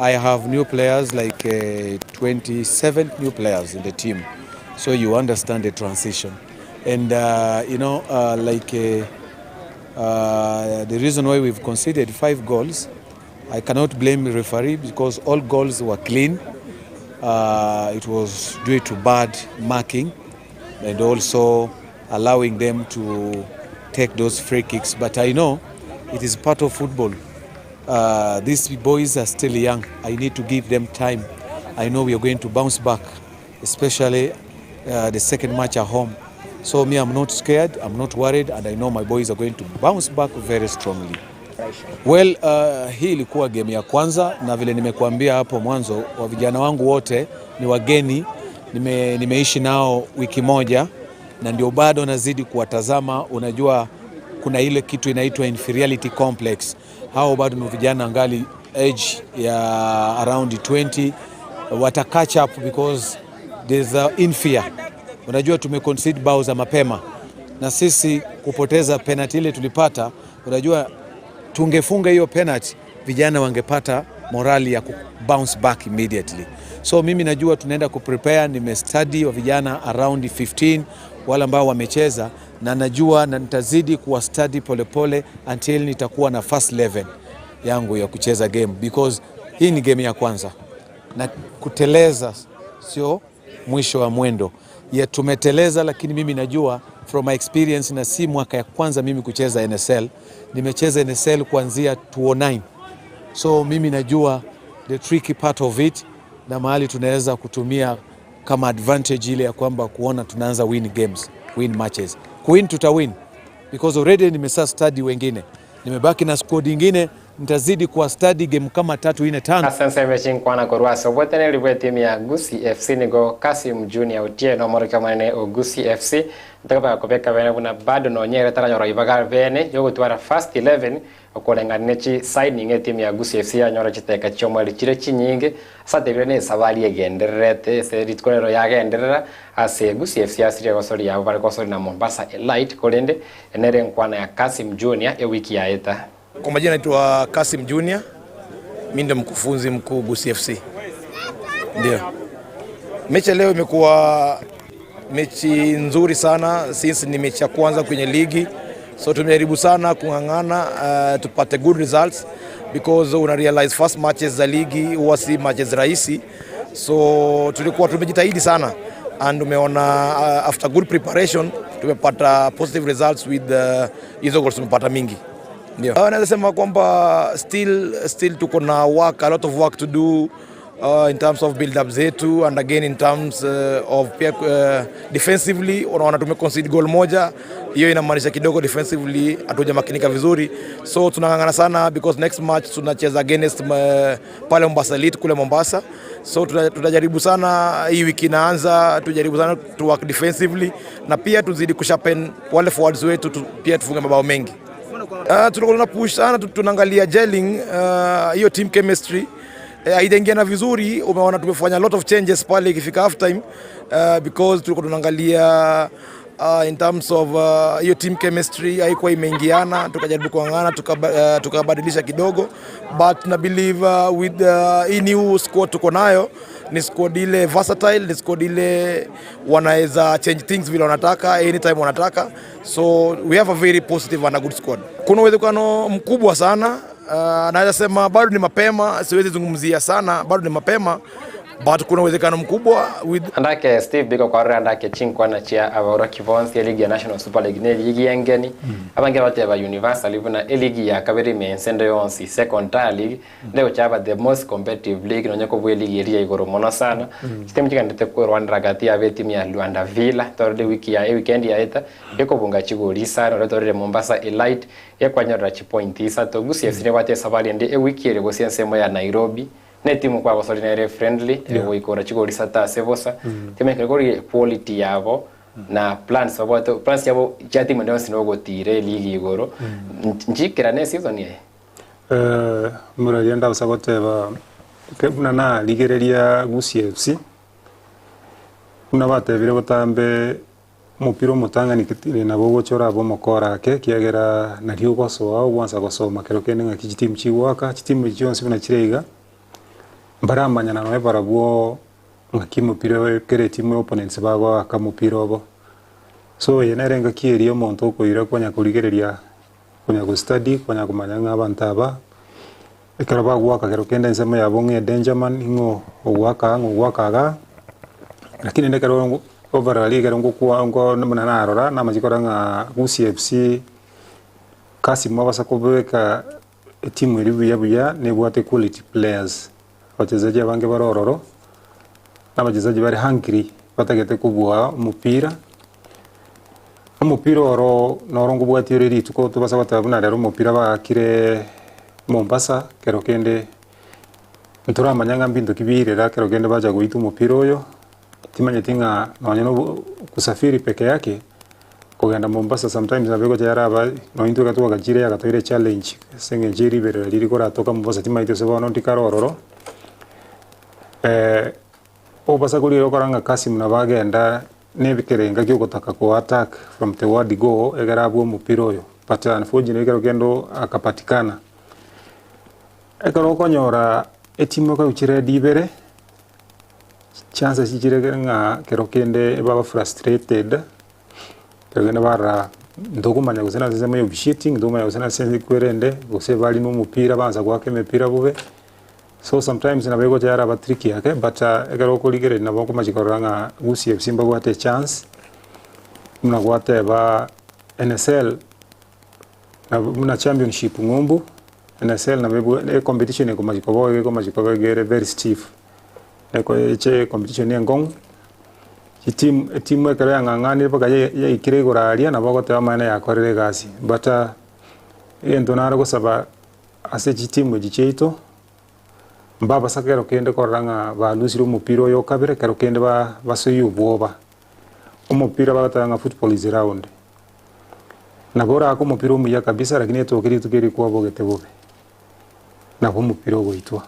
F: I have new players like uh, 27 new players in the team, so you understand the transition. And uh, you know, uh, like uh, uh, the reason why we've conceded five goals, I cannot blame the referee because all goals were clean. Uh, it was due to bad marking and also allowing them to take those free kicks. But I know it is part of football. Uh, these boys are still young. I need to give them time. I know we are going to bounce back, especially uh, the second match at home. So me, I'm not scared. I'm not worried, and I know my boys are going to bounce back very strongly. Well, uh, hii ilikuwa game ya kwanza na vile nimekuambia hapo mwanzo, wa vijana wangu wote ni wageni, nime, nimeishi nao wiki moja na ndio bado nazidi kuwatazama. Unajua kuna ile kitu inaitwa inferiority complex. Hao bado ni vijana angali age ya around 20 wata catch up because there's a inferior. Unajua tumeconcede bao za mapema na sisi kupoteza penalty ile tulipata, unajua tungefunga hiyo penalty, vijana wangepata morali ya ku bounce back immediately. So mimi najua tunaenda kuprepare, nimestudy wa vijana around 15 wale ambao wamecheza, na najua na nitazidi kuwa study polepole until nitakuwa na first 11 yangu ya kucheza game because hii ni game ya kwanza na kuteleza sio mwisho wa mwendo. Ya tumeteleza, lakini mimi najua from my experience, na si mwaka ya kwanza mimi kucheza NSL. Nimecheza NSL kuanzia 2009 so mimi najua the tricky part of it na mahali tunaweza kutumia kama advantage ile ya kwamba kuona tunaanza win games, win matches. Kuwin tutawin because already nimesha study wengine, nimebaki na squad ingine, nitazidi kuwa study game kama tatu nne tano.
B: Ase ensemo korwa ase obweteneri bwa etimu ya Gusii FC nigo Kasim Junior Otieno omorokia omonene o Gusii FC ntagotaka kobeka bene buna bado nonyere taranyora ibaga bene yogotwara first 11 okoreng'ana ne chi signing etimu ya Gusii FC yanyora chiteka chiomweri chire chinyinge ase atebire na esabari egendererete ase rituko rero yagenderera ase Gusii FC asire gosori yabo bare gosori na Mombasa Elite korende enere nkwana ya Kasim Junior ewiki yaeta.
G: Kwa majina naitwa Kasim Junior, mimi ndio mkufunzi mkuu Gusii FC. Ndio. Mechi ya leo imekuwa mechi nzuri sana since ni mechi ya kwanza kwenye ligi, so tumejaribu sana kung'ang'ana uh, tupate good results because una realize first matches za ligi huwa si matches rahisi, so tulikuwa tumejitahidi sana and umeona uh, after good preparation tumepata positive results with hizo uh, goals tumepata mingi. Ndio. Uh, naweza sema kwamba still, still tuko na work, a lot of work to do uh, in terms of build up zetu and again in terms uh, of pia uh, defensively unaona tume concede goal moja, hiyo inamaanisha kidogo defensively hatujamakinika vizuri, so tunang'ang'ana sana because next match tunacheza against uh, pale Mombasa Elite kule Mombasa, so tutajaribu sana hii wiki inaanza, tujaribu sana to work defensively na pia tuzidi kusharpen wale forwards wetu tu, pia tufunge mabao mengi. Uh, tulikuwa tuna push sana, tunaangalia gelling hiyo uh, team chemistry haijaingiana vizuri. Umeona tumefanya a lot of changes pale ikifika half time uh, because tulikuwa tunaangalia uh, in terms of hiyo uh, team chemistry haikuwa imeingiana, tukajaribu kuangana tukabadilisha tuka kidogo, but na believe uh, with uh, hii new squad tuko nayo ni squad ile versatile, ni squad ile wanaweza change things vile wanataka anytime wanataka, so we have a very positive and a good squad. Kuna uwezekano mkubwa sana uh, naweza sema bado ni mapema, siwezi zungumzia sana, bado ni mapema but kuna uwezekano mkubwa with
B: Andake Steve Biko kwarora andake chinkwana chia abaoroki bonsi eligi ya National Super League ne eligi engeni mm. Abange bateba Universal ibuna eligi ya kabere mensendo yonsi second tier league mm. Ndego chaba the most competitive league nonya ko ligi eri igoro mono sana mm. Chitemu chigandete kwerwanira gati ya timu ya Luanda Villa torede wiki ya weekend ya eta ekobunga chigoli isano retorere Mombasa Elite ekwanyorera chipoint isato Gusii FC nebwate esabari ende ewiki ere gose ensemo ya Nairobi netimu kwa gosori nere friendly yeah. Goikora chigoli sata ase bosa mm. Timekere kori quality yabo mm. Na plans babwate plans yabo chia timu ende yonsi nogotira eligi igoro mm. Nchikera ne season eye
C: Eh, muraria ndagũca gũteba buna narigereria Gusii FC. Buna batebire botambe omopira omotang'ani nabo ogocha orabe omokora ake ekiagera nario ogosoa ogwansa gosoma kero kende ng'aki chitimu chigoaka, chitimu echi chionsi buna chire iga, mbaramanyana nonye barabwo ng'aki omopira oyo kera etimu ya opponents bagoaka omopira obo. So eye nere engaki eria omonto okoira konya korigereria, konya gostudy, konya komanya ng'a abanto aba, ekero bagoaka kero kende ensemo yabo ng'a edanger man ng'o ogoaka aa ng'o ogoaka igaa, lakini rende ekero overall ekero ngokwa nko buna narora namachia korora ng'a Gusii FC, Kassim abasa kobeka etimu eria buya buya nebwate quality players, abachezaji abange bare ororo, na abachezaji bare hungry batagete kobua omopira. Omopira oro noro nkobwatia ore rituko tobasa goteba buna rero omopira baakire Mombasa kero kende ntoramanya ng'a mbinto ki biirera kero kende bacha goita omopira oyo, timanyeti ng'a nonye na obo kusafiri peke yake kogenda Mombasa sometimes nabo egocha yaraba nonye intwe ekero twagachire yagatoire echallenge ase eng'encho ye riberera riria rikoratoka Mombasa timanyeti gose bono ndikare ororo. Obasa koria okora ng'a Kassim nabo agenda na ekerenga kia ogotaka ko attack from the word go egere abue omopira oyo but unfortunately ekero kende akapatikana. Ekero okonyora etimu ekoigwa chiredi ibere, chances chire ng'a kero kende baba frustrated, kero kende barora ntokomanya gose nase ensemo ya officiating, ntokomanya gose nase ense kwerende, gose bare na omopira baansa goaka emepira bobe. So sometimes nabo egocha yaraba tricky ake but ekero okorigereria nabo okomachia korora ng'a Gusii FC mbabwate echance, buna gwateba NSL nabo buna championship ng'umbu, NSL nabo ebwa ecompetition ekomachia koba iga ekomachia koba iga ere very stiff, eko eche ecompetition enkong'u, chitimu etimu ekero yang'ang'anire mpaka ya yaikire igoro aria nabo ogoteba amaene yakorire egasi but egento nare gosaba. Ase chitimu echi chiaito, mbabasa kero kende korora ng'a balusire omopira oyo o kabere, kero kende basoyie obwoba. Omopira bagoteba ng'a football is round. Nabo orake omopira omuya kabisa lakini etoke rituko erio kwabogete bobe, nabo omopira ogoitwa.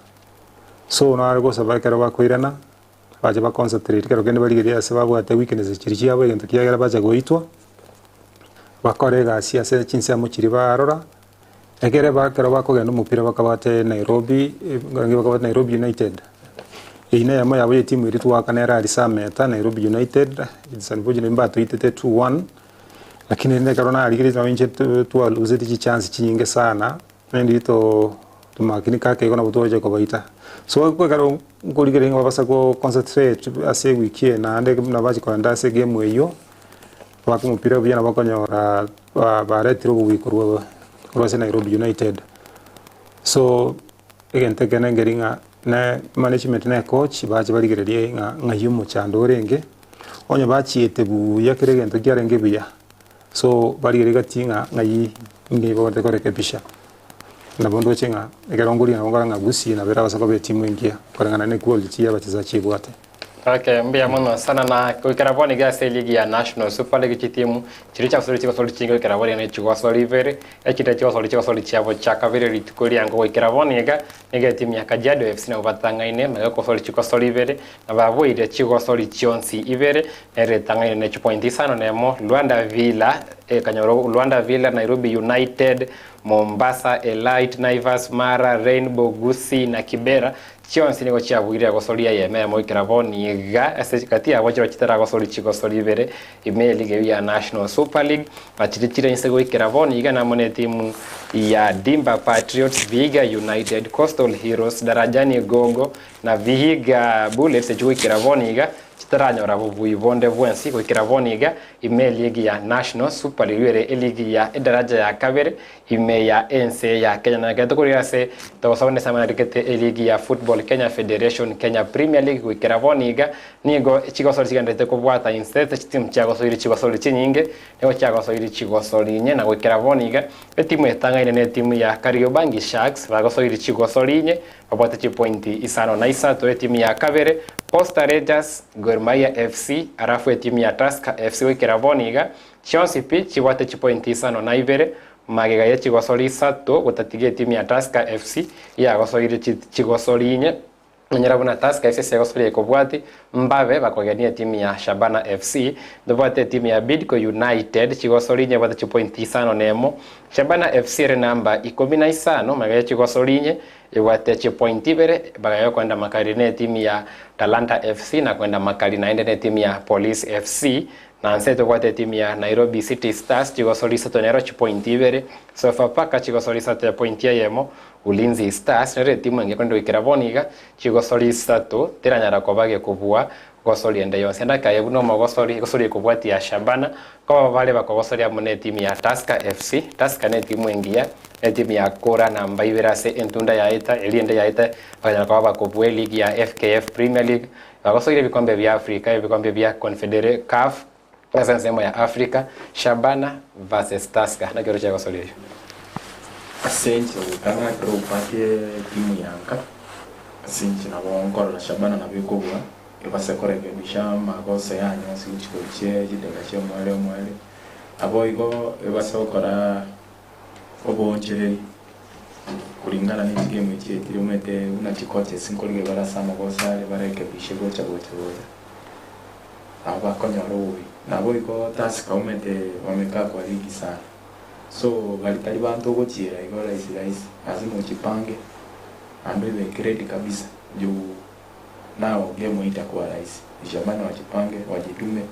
C: So nare gosaba ekero bakoirana, bache ba concentrate kero kende barigererie ase babwate weaknesses chiria chiabo egento kiagera bacha goitwa, bakore egasi ase chinsemo chiria barora. Ekere ba ekero bakogenda omopira bakabate Nairobi, barenge bakabate Nairobi United, eyio na eyemo yabo ya etimu eria twakana ere aria Sameta, Nairobi United, it's unfortunately mbatoitete 2-1, lakini rende ekero narigeretie nabo inche twaluseti chichance chinyinge sana, naende too tomakini kake igo nabo twacha kobaita. So ekero nkorigereria ng'a babasa go concentrate ase ewiki eye naende buna bachia kogenda ase egame eywo, Goaka omopira buya nabo okonyora baretire obobuya korwa korwa ase Nairobi United. So egento ekene nkeri ng'a ne management na ecoach bache barigererie ng'a ng'ai omochando orenge, onye bachiete buya kera egento kiarenge buya, so barigererie gati ng'a ng'ai ng'ai babwate korekebisha. Nabo ndoche ng'a ekero nkoria nabo nkorora ng'a Gusii nabo erabase koba etimu engiya koreng'ana na equality ya abachesachi ebwate.
B: Okay, mbuya mono sana na goikera bono iga ase eligi ya National Super League chitimu chiria chiasori chigosori chinge goikera bono iga ne chigosori ibere, echinde chigosori chigosori chiabo chia kabere rituko riango goikera bono iga nigo etimu ya Kajiado FC nabo batang'aine magega gosori chigosori ibere na baboire chigosori chionsi ibere nere etang'aine ne chipointi isano na emo Luanda Villa ekanyora Luanda Villa, Nairobi United, Mombasa, Elite, Naivas, Mara, Rainbow, Gusii na Kibera Chionsi nigo chiabuire egosoria eyemo eyemo goikera bono iga ase gati yabo chiro chitaragosoria chigosori ibere ime eligi eyio ya National Super League na chiria chire inse goikera bono iga namo netimu ya Dimba Patriots, Vihiga United, Coastal Heroes, Darajani Gogo na Vihiga Bullets echio goikera bono iga chitaranyora bobui bonde bwensi goikera bono iga ime eligi ya National Super League ere eligi ya edaraja ya kabere Ime ya ense ya Kenya na ekero tokorigia ase togosoma nese amang'ana arikete eligi ya Football Kenya Federation Kenya Premier League goikera bono iga nigo chigosori chigendererete kobwata inse ase chitimu chiagosoire chigosori chinyinge nigo chiagosoire chigosori inye na goikera bono iga etimu etang'aine ne etimu ya Kariobangi Sharks bagosoire chigosori inye babwate chipointi isano na isato etimu ya kabere Posta Rangers Gor Mahia FC alafu etimu ya Tusker FC goikera bono iga Chionsi pi chibwate chipointi isano na ibere, magega ye chigosori isato gotatiga etimu ya Tusker FC yagosoire chigosori inye. Nonyora buna Tusker FC ase egosori ekobwati mbabe bakogenia etimu ya Shabana FC. Ntobwate etimu ya Bidco United chigosori inye ebwate chipointi isano na emo. Shabana FC ere namba ikomi na isano magega ye chigosori inye ebwate chipointi ibere bagaya okoenda makari ne etimu ya Talanta FC na koenda makari naende ne etimu ya Police FC. Na nse tobwate etimu ya Nairobi City Stars chigosori isato nero chipointi ibere, Sofapaka chigosori isato epointi eyemo, Ulinzi Stars nero etimu engiya korende goikera bono iga chigosori isato teranyara koba gekobua gosori ende yonsi. Ende akaye buna omogosori, egosori ekobwatia Shabana, koba bare bakogosoria amo netimu ya Tusker FC. Tusker netimu engiya, netimu ya kora namba ibere ase entunda yaeta, eria ende yaeta bakanyara koba bakobua eligi ya FKF Premier League, bagosoire ebikombe bia Africa, ebikombe bia Confedera CAF, Ase ensemo ya Africa, Shabana vs Tusker naki oroche egosori eyio?
D: Ase inche gotang'ana ekero obwate etimu ya nka, ase inche nabo nkorora Shabana nabo ekobua, ebase korekebisha amagoso yane ase chigori chie chidaka chia omwere omwere. Naboigo ebase gokora oboonchereri kulingana ne chigame echi chiaetire omanyete buna chicoaches nkorigia bare ase amagoso are barekebishe gocha gocha gocha. Nabo bakonyora obobe. Naboigo Tusker omanyete wamekaa kwa ligi sana. So bari tari banto ogochiera igo rahisi rahisi, lazima ochipange naende oibeke ready kabisa juu nao game haitakuwa rahisi. Ni Shabana wachipange, wajitume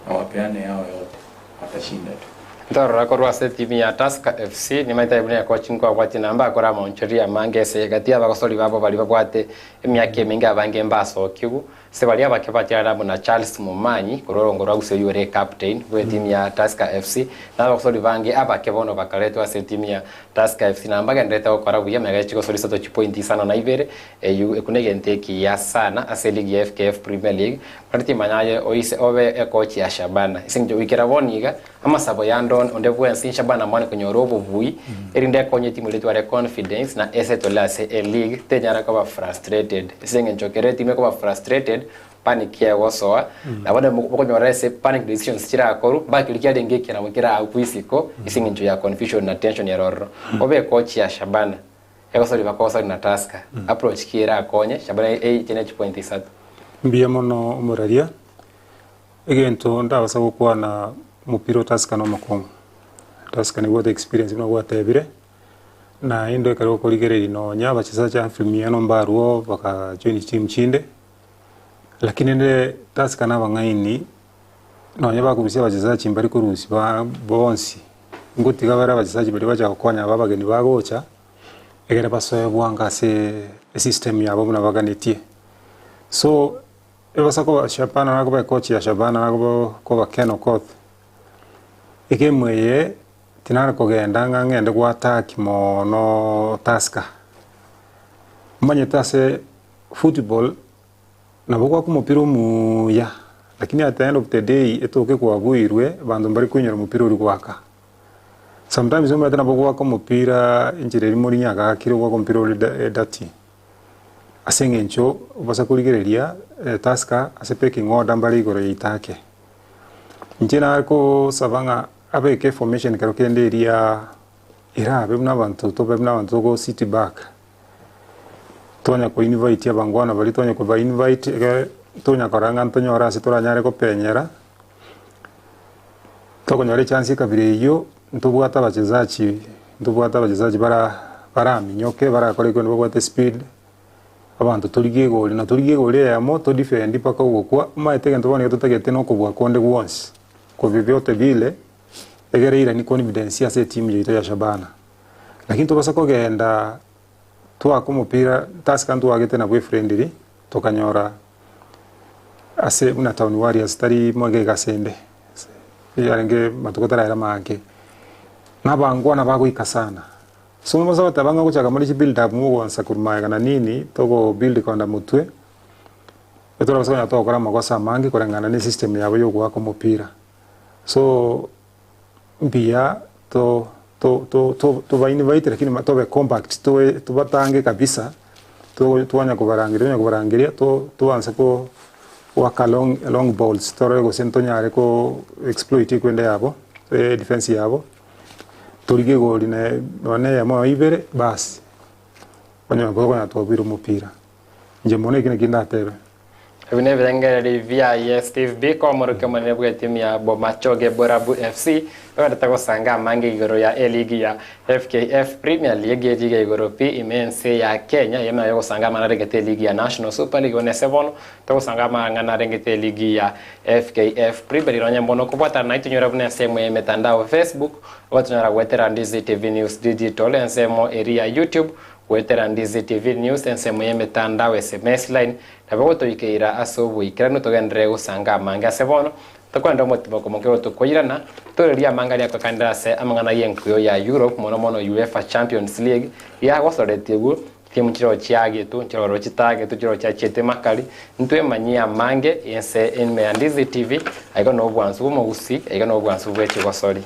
D: na wapeane yao yote, watashinda tu.
B: Ntorora korwa ase etimu ya Tusker FC nimaete buna ekochi nkwabwatie na mbakore amaonchoreria amange ase egati y'abagosori babo baria babwate emiaka emenge abange mbasokigwe. Ase baria abake batiarire amo na Charles Momanyi korwa orongo rwa Gusii oyio ore captain bw'etimu ya Tusker FC na abagosori bange abake bono bakaretwa ase etimu ya Tusker FC na mbagendererete gokora buya magega ye chigosori isato chipointi isano na ibere eyio ekio negento ekiya sana ase eligi ya FKF Premier League korende timanya aye oise obe ekochi ya Shabana ase eng'encho goikera bono iga amasabo yande onde bwensi Shabana mwane konyora obobui erinde ekonye etimu eria etware confidence na esettle ase eleague tenyara koba frustrated ase eng'encho ekero etimu ekoba frustrated panic egosoa na bono mokonyora ase panic decisions chirakorwa mpaka keria kiarenge ekiya nabo keraakwe isiko ase eng'encho ya confusion na tension ere ororo. Obe ekochi ya Shabana egosori bakogosori na Tusker approach ki erakonye Shabana eiche ne chipoint isato.
C: Mbuya mono omoraria, Egento ndabasa gokwana omopira o Tusker nomokong'u. Tusker nebwate experience buna gwatebire, naende ekero okorigereria nonya abachesachi aba Firmino mbarwo baka join chitimu chinde, lakini rende Tusker na abang'aini nonya bakorusia abachesachi mbari korusia ba bonsi, ngotiga bare abachesachi baria bacha gokonya aba abageni bagocha, egere basoe bwango ase esystem yabo buna baganetie. So. Ebasa koba Shabana nakoba ekochi ya Shabana nakoba koba Ken Okoth. Egemu eye tinare kogenda ng'a ng'ende goataki mono Tusker. Omanyete ase football nabo goaka omopira omuya lakini at the end of the day etoke kwabuirwe abanto mbari koinyora omopira oria goaka. Sometimes omanyete nabo goaka omopira enchera eria Mourinho agakire goaka omopira ore dirty. Ase engencho obasa korigereria Tusker ase pecking order mbare igoro yaito ake. Inche nare kosaba ng'a abeke eformation kero kende eria erabe buna abanto tobe buna abanto togo sit back tonya ko invite abangwana baria tonya koba invite ekere tonya korora ng'a ntonyore ase toranyare kopenyera, tokonyora echance ekabira eyio ntobwate abachezaji ntobwate abachezaji bara baraminyoke barakore ekero babwate speed, abanto torigie egori na torigie egori eyemo to defend mpaka ogokwa, omanyete egento bono nigo totagete na okobua konde gwonsi, kwa vyovyote vile, egere eiranie confidence ase etimu yaito ya Shabana. Lakini tobasa kogenda twaka omopira Tusker ntwagete nabwo efriendly, tokanyora ase buna Town Warriors tari moiga iga ase ende, yarenge matuko tarayera maange, na abangwana bagoika sana. So mobaso goteba ng'a gochaka more chibuild up mogoansa korwa magega na nini, togo build kogenda motwe, etorabase konya togokora amagoso amange koreng'ana ne system yabo ya ogoaka omopira. So, mbuya to to to to toba invite lakini ma tobe compact toe tobatange kabisa, to twanya kobarangeria onya kobarangeria to toanse ko goaka long long balls torore gose ntonyare ko exploit ekwende yabo edefense yabo. Torigie egori ne nonye na eyemo nonye ibere baas, onye konya twabuire omopira. Inche mono eki naki ndatebe.
B: Ebi nebirengererio biaye Steve Biko, omorokia omonene bw'etimu ya Bomachoge Borabu FC, ogenderete gosanga amange igoro ya eligi ya FKF Premier League ye chiga igoro pi ime ense ya Kenya, eyemo nayo gosanga amang'ana arengete eligi ya National Super League buna ase bono togosanga amang'ana arengete eligi ya FKF Premier League nonye mbono okobwatana naintwe nyora buna ensemo ya emetandao Facebook, ogotonyora goetera Ndizi TV News Digital ensemo eria ya YouTube goetera Ndizi TV News ensemo ya emetandao SMS line Nabo gotoikeira ase oboikeranu togenderere gosanga amange ase bono, tokorende omotima okomokia gotokoirana, torerie amange aria akoekanire ase amang'ana y'enkuyo ya Europe mono mono UEFA Champions League yagosoretigwe, chitimu chiroo chiagetwe, nchiroro chitagetwe, chiroo chiachiete makari, ntwemanyie amange ense ime ya Ndizi TV, aiga nobwansu bw'omogusii, aiga nobwansu bwe chigosori.